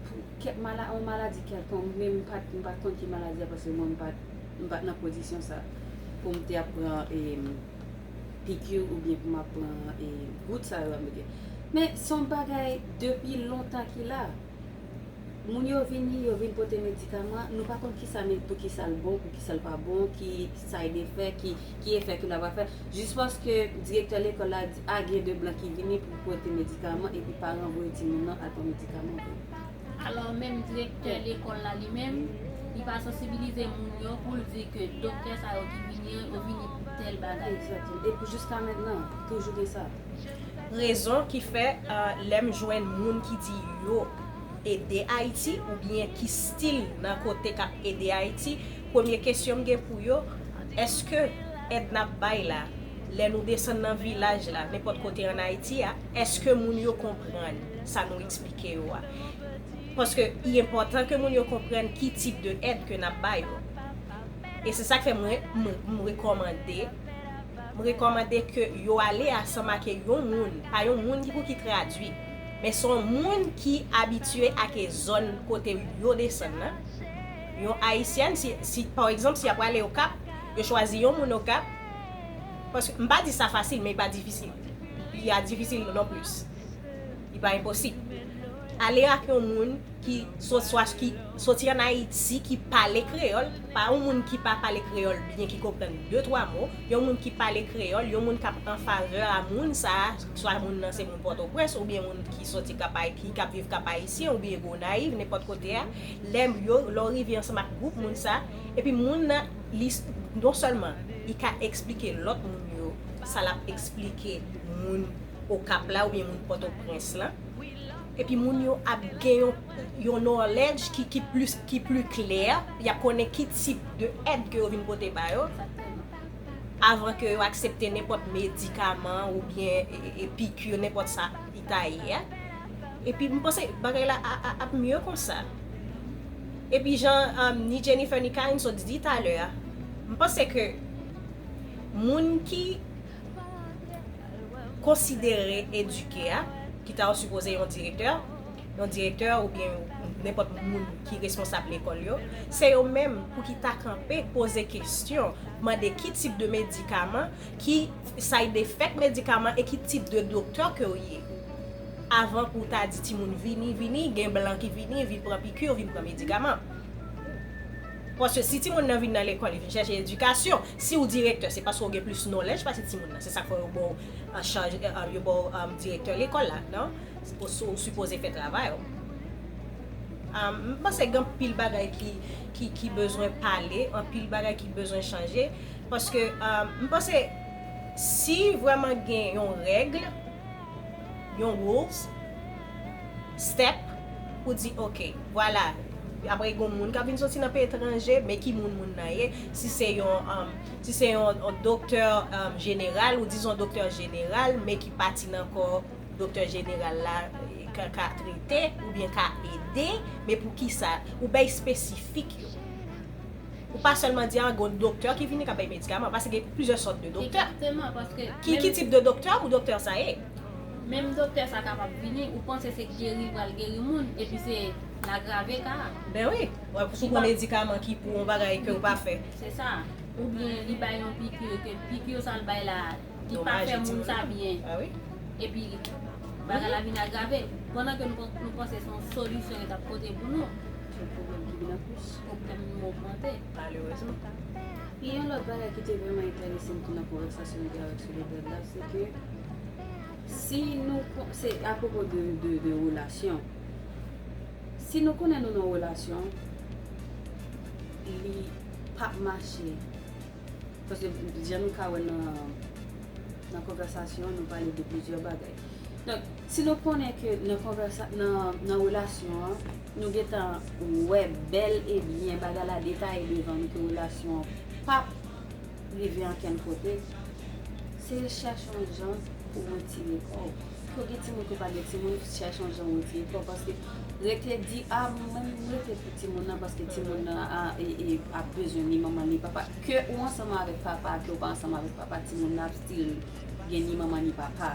pou kèk mala, yon maladi kèlkonk, men m pa t, m pa t konn ki maladi a, paske mwen m pa t, m pa t nan pozisyon sa pou m te ap pran, em, piki oubyen pou m ap pran, em, gout sa yo ap mete. Men se yon bagay depi lontan ki la. Moun yo vini, yo vin pote medikaman, nou pa konn kisa, men poukisa l bon, poukisa l pa bon, ki side effect, ki, ki efè ke l ap fè. Jis paske direktè lekòl la di, a, gen de blan ki vini pou pote medikaman, epi paran voye timoun nan al pran medikaman pou yo. Alò, menm direktè lekòl la li menm, li pa sansibilize moun yo pou l di ke doktè sa yo ki vini an, yo vini pou tèl bagay. Egzakteman. Epi jiska mentnan, toujou gen sa. Rezon ki fè, uh, lè m jwenn moun ki di yo ede Ayiti oubyen ki still nan kote k ap ede Ayiti, premye kesyon m gen pou yo, èske èd n ap bay la, lè nou desann nan vilaj la, nenpòt kote ann Ayiti a, èske moun yo konprann sa nou eksplike yo a? Paske li enpòtan ke moun yo konprann ki tip de èd ke n ap ba yo. E se sa k fè mwen, m, m rekòmande, m rekòmande ke yo ale ansanm ak yon moun, pa yon moun ki pou ki tradui, men se yon moun ki abitye ak zòn kote yo desann nan. Yon Ayisyèn, si, si, pa egzanp, si y ap prale Okap, yo chwazi yon moun Okap, paske m pa di sa fasil, men li pa difisil. Li pa difisil non plis. Li pa enposib. Ale ak yon moun ki sot, swa ki soti ann Ayiti, ki pale kreyòl, pa yon moun ki pa pale kreyòl byen, ki konprann de twa mo, yon moun ki pale kreyòl, yon moun k ap an favè a moun sa a, swa moun nan se moun Pòtoprens, oubyen moun ki soti Kap Ay-, ki, k ap viv Kap Ayisyen, oubyen Gonayiv, nenpòt kote a, lè yo, lè w rive ansanm ak gwoup moun sa, epi moun nan, li, non sèlman, li ka eksplike lòt moun yo, sa l ap eksplike moun Okap la oubyen moun Pòtoprens lan. Epi moun yo ap gen yon, yon knowledge ki, ki plis, ki pli klè, y ap konnen ki tip de èd ke yo vin pote ba yo, avan ke yo aksepte nenpòt medikaman oubyen, e, e, e, piki, nenpòt sa li ta ye a. Epi m panse bagay la a, a, ap mye konsa. Epi jan, um, ni Jennifer ni Karine sot di talè a, m panse ke moun ki konsidere edike a, ki ta sipoze yon direktè, yon direktè oubyen nenpòt moun ki responsab lekòl yo, se yo menm pou ki ta kanpe, poze kesyon, mande ki tip de medikaman, ki side effect medikaman e ki tip de doktè ke w ye. Avan pou w ta di timoun vini, vini, gen blan ki vini, vin pran piki, vin pran medikaman. Paske si timoun nan vin nan lekòl, li vin chèche edikasyon, si w direktè, se paske w gen plis knowledge pase timoun nan. Se sa k fè yo ba w an chaj, eh, yo ba w, um, direktè lekòl la, non? Ou, ou sipoze fè travay ou. Um, m panse gen anpil bagay ki, ki, ki bezwen pale, anpil bagay ki bezwen chanje. Paske, um, m panse si vrèman gen yon règ, yon rules, step, pou di, ok, vwala, apre gen moun k ap vin soti nan peyi etranje, men ki moun moun nan ye, si se yon, um, si se yon, yon doktè, um, jeneral, ou dizon doktè jeneral, men ki pati nan kò doktè jeneral la, eh, ka, ka trete, oubyen ka ede, men poukisa, ou bay espesifik yo. Ou pa sèlman di, a, gen yon doktè ki vini k ap bay medikaman, paske gen plizyè sòt de doktè. Egzakteman, paske Ki, ki tip de doktè pou doktè sa ye? Menm doktè sa kapab vini, ou panse se geri, pral geri moun, epi se l agrave ka a. Ben wi, w ap sou pran medikaman ki pou yon bagay ke w pa fè. Se sa. Oubyen li bay yon piki, ke piki sa l bay la, li pa fè moun sa byen. Ah wi. Epi bagay la vin agrave. Pandan ke nou, nou panse se yon solisyon yo t ap pote pou nou, se yon pwoblèm ki vin an plis, pwoblèm yo ogmante. Malerezman. Gen yon lòt bagay ki te vrèman enterese m tou nan konvèsasyon nou te avèk Soledad la, se ke si nou kon-, se apwopo de, de, de relasyon. Si nou konnen nou nan relasyon, li p ap mache Paske jan nou ka wè nan, nan konvèsasyon, nou pale de plizyè bagay. Donk, si nou konnen ke nan konvèsa, nan, nan relasyon an, nou gentan wè bèl e byen bagay la detaye devan nou ke relasyon an p ap rive ankenn kote, se chèche yon jan pou retire kò w. Ke w gen timoun, ke w pa gen timoun, chèche yon jan retire kò w, paske rete di, a, mwen menm m rete pou timoun nan, paske timoun nan a, e, e, ap bezwen ni manman ni papa. Ke ou ansanm avèk papa, ke ou pa ansanm avèk papa, timoun nan ap still gen ni manman ni papa.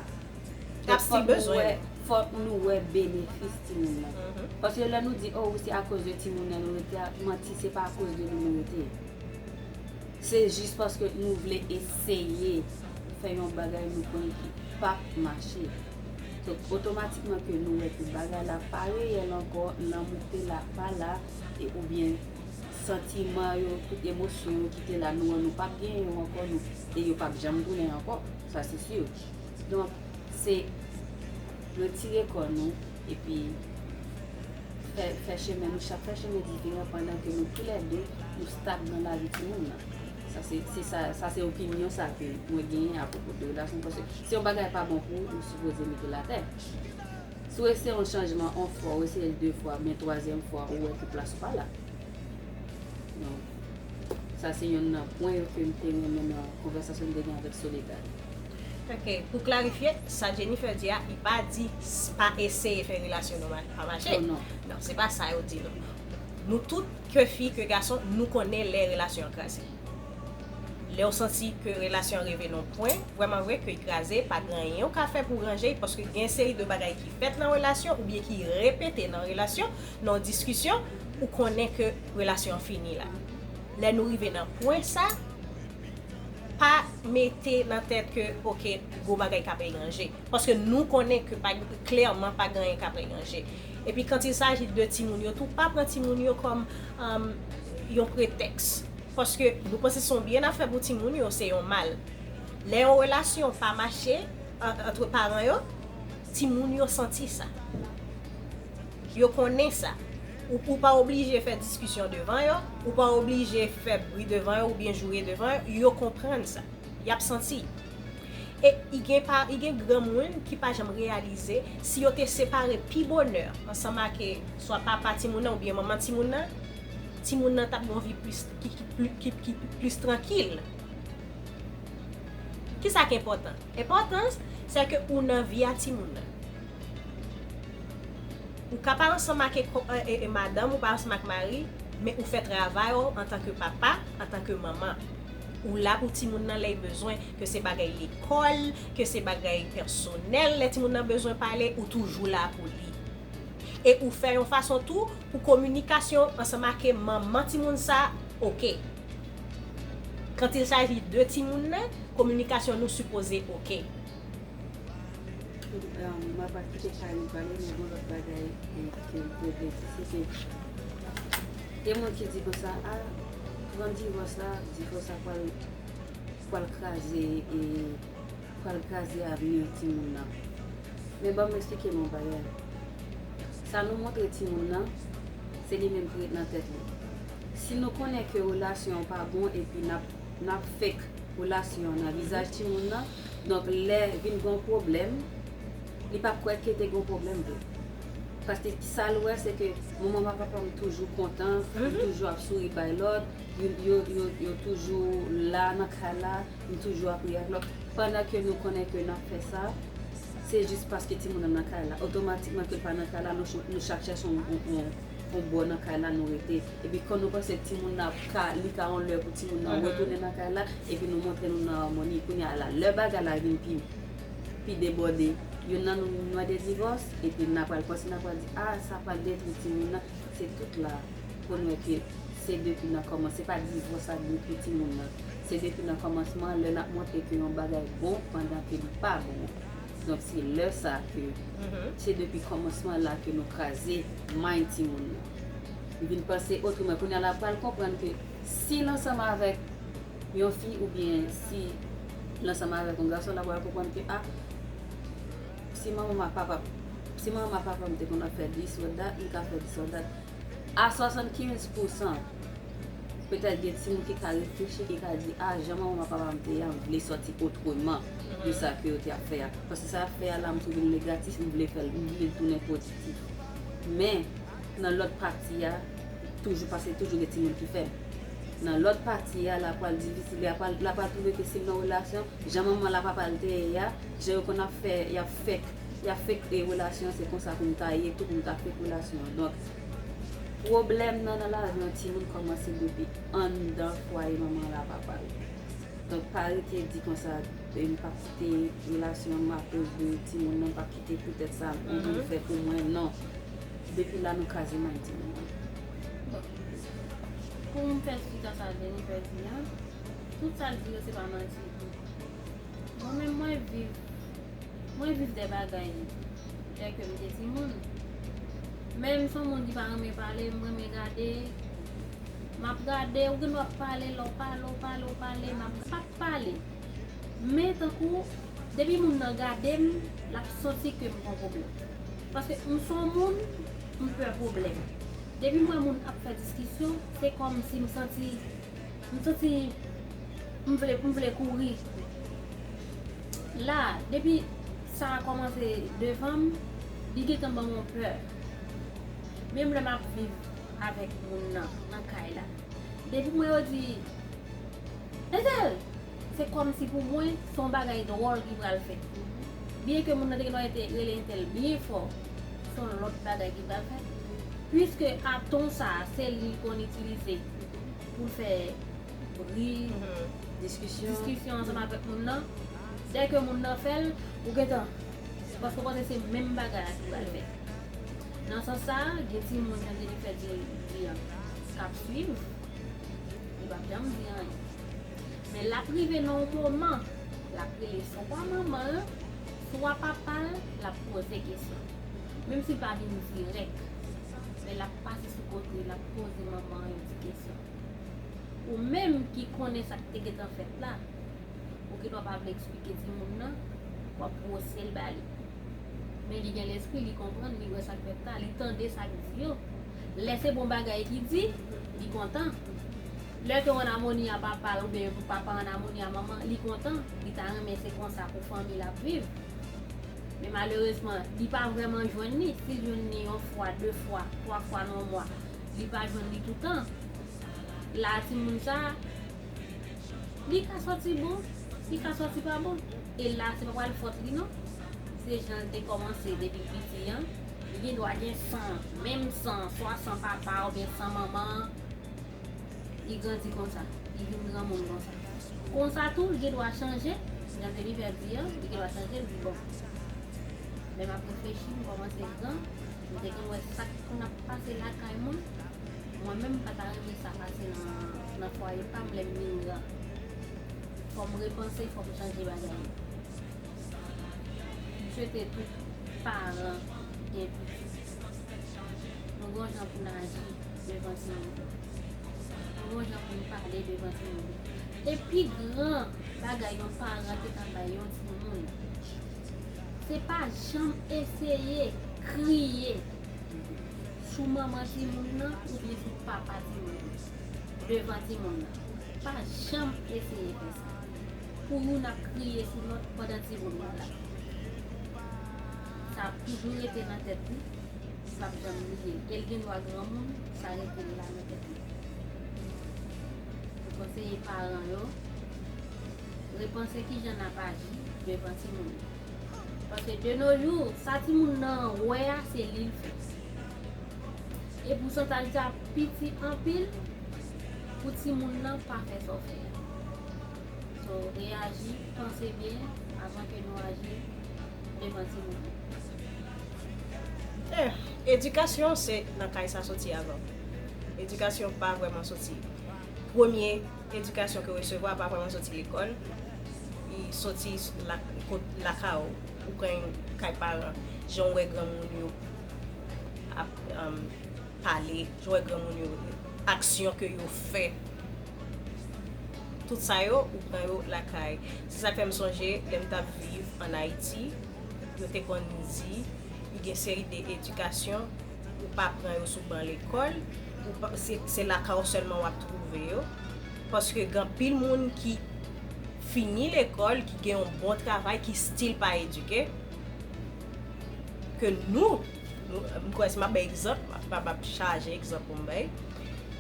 L ap still bezwen. Fòk nou wè benefis timoun nan. Paske lè nou di, oh, se akoz de timoun nan nou rete a, manti, se pa akoz de nou nou rete. Se jis paske nou vle eseye fè yon bagay nou konnen ki p ap mache. Donk, otomatikman ke nou wè ke bagay la pa reyèl ankò, lanmou ki te la pa la, e oubyen santiman yo, tout emosyon yo ki te la, nou wè nou p ap genyen yo ankò, nou, e yo p ap janm tounen ankò, sa se si. Donk, se retire kò nou, epi fè, fè chemen nou, chak fè chemen diferan pandan ke nou toulède, nou stagnan nan lavi timoun nan. Sa se, se sa, sa se opinyon sa ke mwen genyen apwopo de relasyon, paske si yon bagay pa bon pou ou, ou sipoze mete l atè. Si w eseye yon chanjman yon fwa, ou eseye l de fwa, men twazyèm fwa, ou wè ke plas ou pa la. Donk, sa se yonn nan pwen yo ke m te renmen nan konvèsasyon m te gen avèk Soledad. Ok, pou klarifye, sa Jennifer di a, li pa di s- pa eseye fè relasyon nou ma- pa mache. Oh, non. Non, se pa sa yo di non. Nou tout, ke fi, ke gason, nou konnen lè relasyon an kraze. Lè w santi ke relasyon an rive nan pwen, vrèman vre, ke l kraze, pa gen anyen w ka fè pou ranje, paske gen seri de bagay ki fèt nan relasyon oubyen ki repete nan relasyon, nan diskisyon, ou konnen ke relasyon an fini la. Lè nou rive nan pwen sa, pa mete nan tèt ke, ok, gwo bagay k ap ranje. Paske nou konnen ke pa, klèman pa gen anyen k ap ranje. Epi quand il s'agit de timoun yo tou, pa pran timoun yo kòm um, yon pretèks. Paske nou panse se yon byen n ap fè pou timoun yo, se yon mal. Lè yon relasyon pa mache an- antre paran yo, timoun yo santi sa. Yo konnen sa. Ou, ou pa oblije fè diskisyon devan yo, ou pa oblije fè bri devan yo oubyen joure devan yo, yo konprann sa. Y ap santi. E i gen pa, i gen granmoun ki pa janm reyalize si yo te separe pi bonè ansanm ak swa papa timoun nan oubyen manman timoun nan, timoun nan t ap gen yon vi plis, ki, ki, pli- ki, ki plis trankil. Kisa k enpòtan? Enpòtan, se ke ou nan vi a timoun nan. Ou ka pa ansanm ak e, e, e madanm, ou pa ansanm ak mari, men ou fè travay ou antanke papa, antanke manman. Ou la pou timoun nan lè l bezwen, ke se bagay lekòl, ke se bagay pèsonèl, lè timoun nan bezwen pale, ou toujou la pou li. E ou fè yon fason tou pou kominikasyon ansanm ak manman timoun sa oke. Quand il s'agit de timoun nan, kominikasyon nou sipoze oke. M ap kite Charline pale, men gen lòt bagay ke m te vle di, se ke gen moun ki di konsa, a, pran divòs la, divòs la pral, pral kraze, e pral kraze avni timoun nan. Men ban m eksplike nou yon bagay. Sa nou montre timoun nan, se li menm ki ret nan tèt li. Si nou konnen ke relasyon an pa bon epi n ap, n ap fake relasyon an nan vizaj timoun nan, donk lè vin gen yon pwoblèm, li p ap kwè ke te gen yon pwoblèm vre. Paske sa l wè, se ke manman ak papa m toujou kontan, yo toujou ap souri bay lòt, yo, yo, yo, yo toujou la nan kay la, m toujou ap ri ak lòt. Pandan ke nou konnen ke n ap fè sa, se jis paske timoun nan nan kay la. Otomatikman ke l pa nan kay la, nou, ch- nou chak chèche yon, yon, yon, yon bò nan kay la nou rete. Epi kan nou panse timoun nan ap ka, li ka yon lè pou timoun nan retounen nan kay la, epi nou montre nou nan amoni. Kounye a la, lè bagay la vin pi, pi debòde, youn nan nou mande divòs, epi n a pral panse, n a pral di, a, sa pral detwi timoun nan. Se tout la pou n wè ke se depi nan kòman, se pa divòs ak detwi timoun nan. Se depi nan kòmansman, lè n ap montre ke yon bagay bon pandan ke li pa bon. Donk, se lè sa ke, se depi kòmansman la ke nou kraze may timoun nan. M vin panse otreman. Kounye a la pral konprann ke si l ansanm avèk yon fi oubyen si l ansanm avèk yon gason, la pral konprann ke, a, si manman m ak papa, si manman m ak papa m te konn ap fè this or that, m ka fè this or that. A swasannkenz pousan, Petèt gen timoun ki ka reflechi, ki ka di, a, jan manman papa m te ye a, m vle sòti otreman de sa ke yo te ap fè a. Paske sa y ap fè a la, m twouve l negatif, m vle fè l, m vle l tounen pozitif. Men, nan lòt pati a, toujou, paske toujou gen timoun ki fèb. Nan lòt pati a, l ap pral difisil, l ap pral, l ap pral twouve ke si l nan relasyon, jan manman l ak papa l te ye a, jan yo konn ap fè, y ap fèk, y ap fèk e relasyon, se konsa pou m ta ye tou, pou m ta fèk relasyon an. Donk, pwoblèm nan, nan lavi yon timoun kòmanse depi anndan fwaye manman l ak papa l. Donk, pa rete di konsa, e m p ap kite relasyon m akoz de timoun nan, m p ap kite poutèt sa, ou vin fè pou mwen, non. Depi la, nou kraze may timoun nan. Bon. Pou m fè chita sa Jennifer di a, tout sa l di yo se pa manti. Mwen menm mwen viv, mwen viv de bagay lè ke m te timoun. Men m se yon moun ki pa renmen pale, m renmen gade. M ap gade, ou gen dwa ap pale, lè w pale, w pale, w pale, m ap, m p ap pale. Men tankou, depi moun nan gade m, l ap santi ke m gen yon pwoblèm. Paske m se yon moun, m pè pwoblèm. Depi m wè moun ap fè diskisyon, se kòmsi m santi, m santi m vle, m vle kouri. La, depi sa a kòmanse devan m, li gentan ban m yon pè. Menm lè m ap viv avèk moun nan, nan kay la. Depi m wè yo di, entèl! Se kòmsi pou mwen, se yon bagay dwòl ki pral fèt. Byen ke moun nan te gen dwa rele entèl byen fò, se yon lòt bagay ki pral fèt. Piske a ton sa a, se li l konn itilize pou l fè bri, Diskisyon. Diskisyon ansanm avèk moun nan. Dèke moun nan fè l, ou gentan. Paske w panse se menm bagay la ki pral fèt. Nan sans sa a, gen timoun jan Jennifer di, di an, k ap swiv, li p ap janm di anyen. Men l ap rive nan yon moman, l ap rele swa manman l, swa papa l, l ap poze kesyon. Menm si l pa vin dirèk, men l ap pase sou kote, l ap poze manman an yon ti kesyon. Ou menm ki konnen sa k te gentan fèt la, ou gen dwa pa vle eksplike timoun nan, w ap gwose l ba li. Men li gen lespri, li konprann, li wè sa k fèt la, li tande sa k di yo. Lè se bon bagay ki di, li kontan. Lè ke w an amoni a papa l oubyen papa an amoni a manman, li kontan, li ta renmen se konsa pou fanmi l ap viv. Men malerezman, li pa vrèman jwenn li. Si l jwenn li yon fwa, de fwa, twa fwa nan yon mwa, li pa jwenn li toutan. La, timoun sa a, li ka sòti bon, li ka sòti pa bon. E la, se pa pral fòt li non. Se jan l te kòmanse depi l piti an. Li gen dwa gen san, menm san, swa san papa oubyen san manman an. Li grandi konsa, li vin granmoun konsa. Konsa tou, li gen dwa chanje, jan Jennifer di an, li gen dwa chanje, li di bon. Men m ap reflechi, m kòmanse gran, m te konn wè sa k konn ap pase lakay mwen, mwen menm m pa ta renmen sa pase nan, nan fwaye pa m lè m vin gran. Fò m repanse, fò m chanje bagay yo. M swete tout paran ki gen pitit, nou gon jan pou n aji devan timoun yo. Nou gon jan pou n pale devan timoun yo. E pi gran bagay yon paran te ka bay yon timoun, se pa janm eseye kriye sou manman timoun nan oubyen sou papa timoun nan devan timoun nan. Pa janm eseye fè sa. Pou youn ap kriye sou lòt pandan timoun nan la. Sa ap toujou rete nan tèt li, li p ap janm bliye l. E l gen dwa granmoun, sa rete la nan tèt li. Mwen konseye paran yo, repanse kijan n ap aji devan timoun yo. Paske de nos jours, sa timoun nan wè a, se li l fè. E pousantaj sa piti anpil pou timoun nan pa fè sa w fè a. So, reyaji, panse byen avan ke nou aji devan timoun yo. Eh, edikasyon se nan kay sa soti avan. Edikasyon pa vrèman soti. Premye edikasyon ke w resevwa pa vrèman soti lekòl. Li soti la, kot lakay ou, ou pran kay paran, jan w wè granmoun yo ap um, pale, jan w wè granmoun yo, aksyon ke yo fè. Tout sa yo, ou pran yo lakay. Se sa k fè m sonje, lè m t ap viv ann Ayiti, yo te konn di, li gen seri de edikasyon, ou pa pran yo sou ban lekòl, Ou pa- se, se lakay ou sèlman w ap twouve yo. Paske gen anpil moun ki fini lekòl, ki gen yon bon travay, ki still pa edike. Ke nou, nou, m kwè si m ap bay egzanp, m ap, m ap chaje egzanp pou m bay,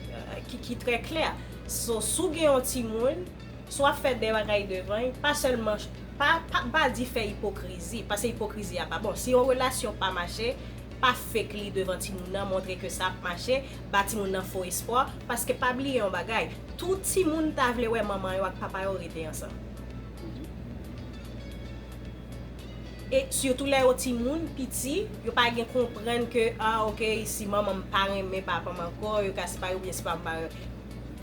euh, ki, ki trè klè. So, si w gen yon timoun, si w ap fè de bagay devan l, pa sèlman, pa, pa, pa di fè ipokrizi, paske ipokrizi a pa bon. Si yon relasyon pa mache, pa fake li devan timoun nan, montre ke sa ap mache, ba timoun nan fo espwa, paske pa bliye yon bagay, tout timoun ta vle wè manman yo ak papa yo rete ansanm. E sitou lè yo timoun, piti, yo pa gen konprann ke, ah, ok, si manman m pa renmen papa m ankò, yo ka separe oubyen si papa m pa renmen.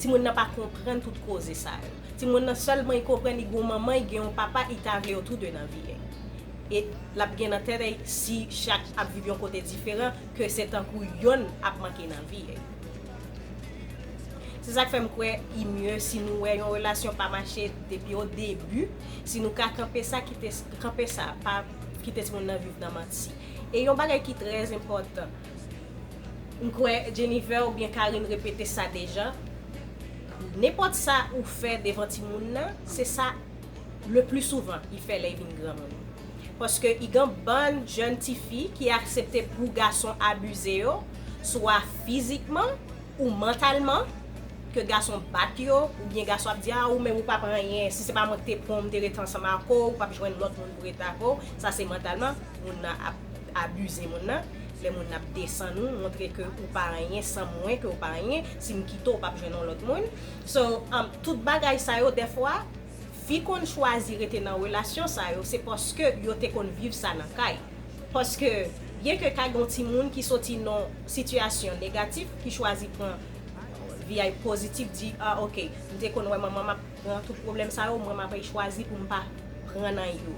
Timoun nan pa konprann tout koze sa yo. Timoun nan sèlman li konprann li gen yon manman, li gen yon papa, li ta vle yo tou de nan vi l. E l ap gen nan tèt li, si chak ap viv yon kote diferan, ke se tankou yonn ap manke nan vi l. Se sa k fè m kwè li mye si nou wè yon relasyon pa mache depi o debi, si nou ka kanpe sa, kite, kanpe sa, pa kite timoun nan viv nan manti. E yon bagay ki trè enpòtan, m kwè Jennifer oubyen Karine repete sa deja, nenpòt sa ou fè devan timoun nan, se sa le pli souvan li fè lè li vin granmoun. Paske i gen bann jèn tifi ki aksepte pou gason abize yo, swa fizikman ou mantalman, ke gason bat yo, oubyen gason ap di, ah, ou menm ou p ap anyen, si se pa mwen ki te pran w, m te rete ansanm ak ou, ou p ap jwenn lòt moun pou rete ak ou. Sa se mantalman, moun nan ap abize moun nan. Lè moun nan ap desann ou, montre ke ou pa anyen san mwen, ke ou pa anyen, si m kite w, ou p ap jwenn yon lòt moun. So, um, tout bagay sa yo, dèfwa, fi konn chwazi rete nan relasyon sa yo, se paske yo te konn viv sa nan kay. Paske, byenke ka gen yon timoun ki soti nan sitiyasyon negatif, ki chwazi pran vi a pozitif, di, ah, ok, m te konn wè manman m ap pran tout pwoblèm sa yo, mwen m ap chwazi pou m pa pran nan yo.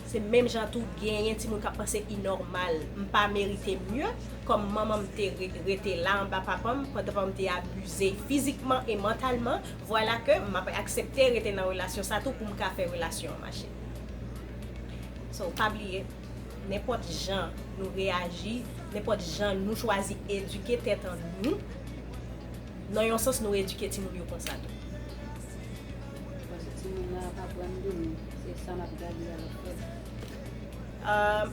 Se menm jan tou, genyen timoun k ap panse i nòmal, m pa merite mye, kòm manman m te re- rete la anba papa m, pandan papa m te abize fizikman e mantalman, vwala ke m ap aksepte rete nan relasyon sa tou pou m ka fè relasyon an mache. So, pa bliye, nenpòt jan nou reyaji, nenpòt jan nou chwazi edike tèt an nou, nan yon sans nou edike timoun yo konsa tou. Paske timoun nan ap aprann de nou, se sa n ap gade a l ap fè. Euh,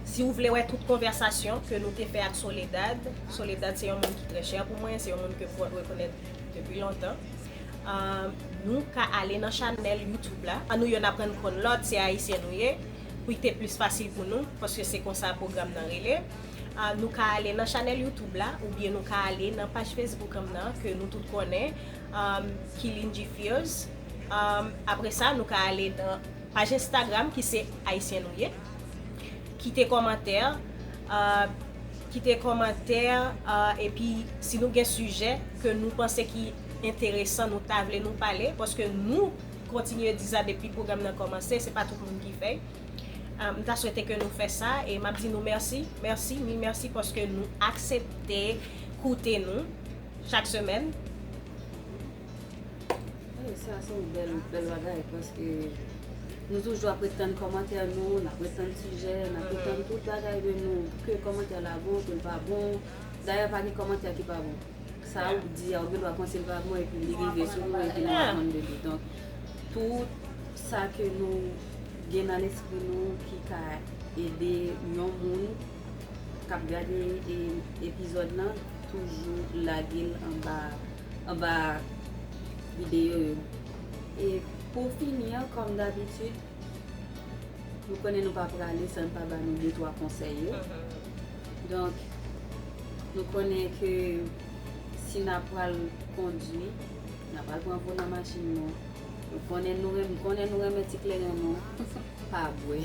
si w vle wè tout konvèsasyon ke nou te fè ak Soledad, Soledad se yon moun ki trè chè pou mwen, se yon moun ke m rekonèt depi lontan. Euh, nou ka ale nan chanèl YouTube la. An nou youn aprann konn lòt, se ayisyen nou ye. Pou li te plis fasil pou nou, paske se konsa pwogram nan rele. Ah, nou ka ale nan chanèl YouTube la, oubyen nou ka ale nan paj Facebook an nan, ke nou tout konnen, um, Killing G Fears. Um, apre sa, nou ka ale nan paj Instagram, ki se Ayisyen Nou Ye. Kite kòmantè, ah, kite kòmantè, ah, epi si nou gen sijè ke nou panse ki enteresan, nou ta vle nou pale, paske nou kontinye di sa depi pwogram nan kòmanse, se pa tout moun ki fè l. Ah, m ta swete ke nou fè sa, e m ap di nou mèsi, mèsi, mil mèsi paske nou aksepte koute nou chak semèn. Wi, sa se yon bèl, bèl bagay, paske nou toujou ap ret tann kòmantè nou, n ap ret tann sijè, n ap ret tann tout bagay de nou, ke kòmantè la bon, ke l pa bon. Dayè, pa gen kòmantè ki pa bon. Sa ou di a, ou gen dwa panse l pa bon, epi li rive sou nou, epi nou aprann de li. Donk, tout sa ke nou gen nan lespri nou ki ka ede yon moun k ap gade e, epizòd lan, toujou lage l anba, anba videyo yo. E pou fini an, kòm dabitid, nou konnen nou pa prale san n pa ba nou de twa konsèy yo. Donk, nou konnen ke si n a pral kondui, n a pral pran volan machin nou, nou konnen nou renmen, konnen nou renmen ti kleren nou, pa bwè.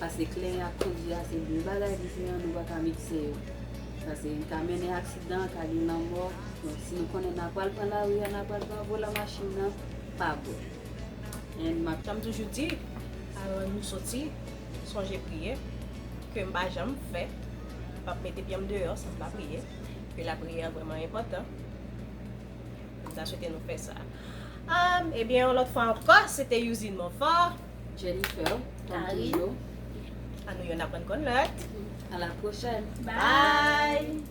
Paske kleren ak kondui a se de bagay diferan, nou pa ka mikse yo. Paske l ka mennen aksidan, ka gen lanmò. Donk, si nou konnen n a pral pran lari a, n a pral pran volan machin nan, pa bwè. And m ap Jan m toujou di, avan nou soti, sonje priye, ke m pa janm fè, m p ap mete pye m deyò san m pa priye, ke lapriyè vrèman enpòtan. M ta swete nou fè sa. Um, ebyen, yon lòt fwa ankò, se te Youzin Monfort. Jennifer, kòm toujou. An nou youn aprann konn lòt. À la prochaine. Bye.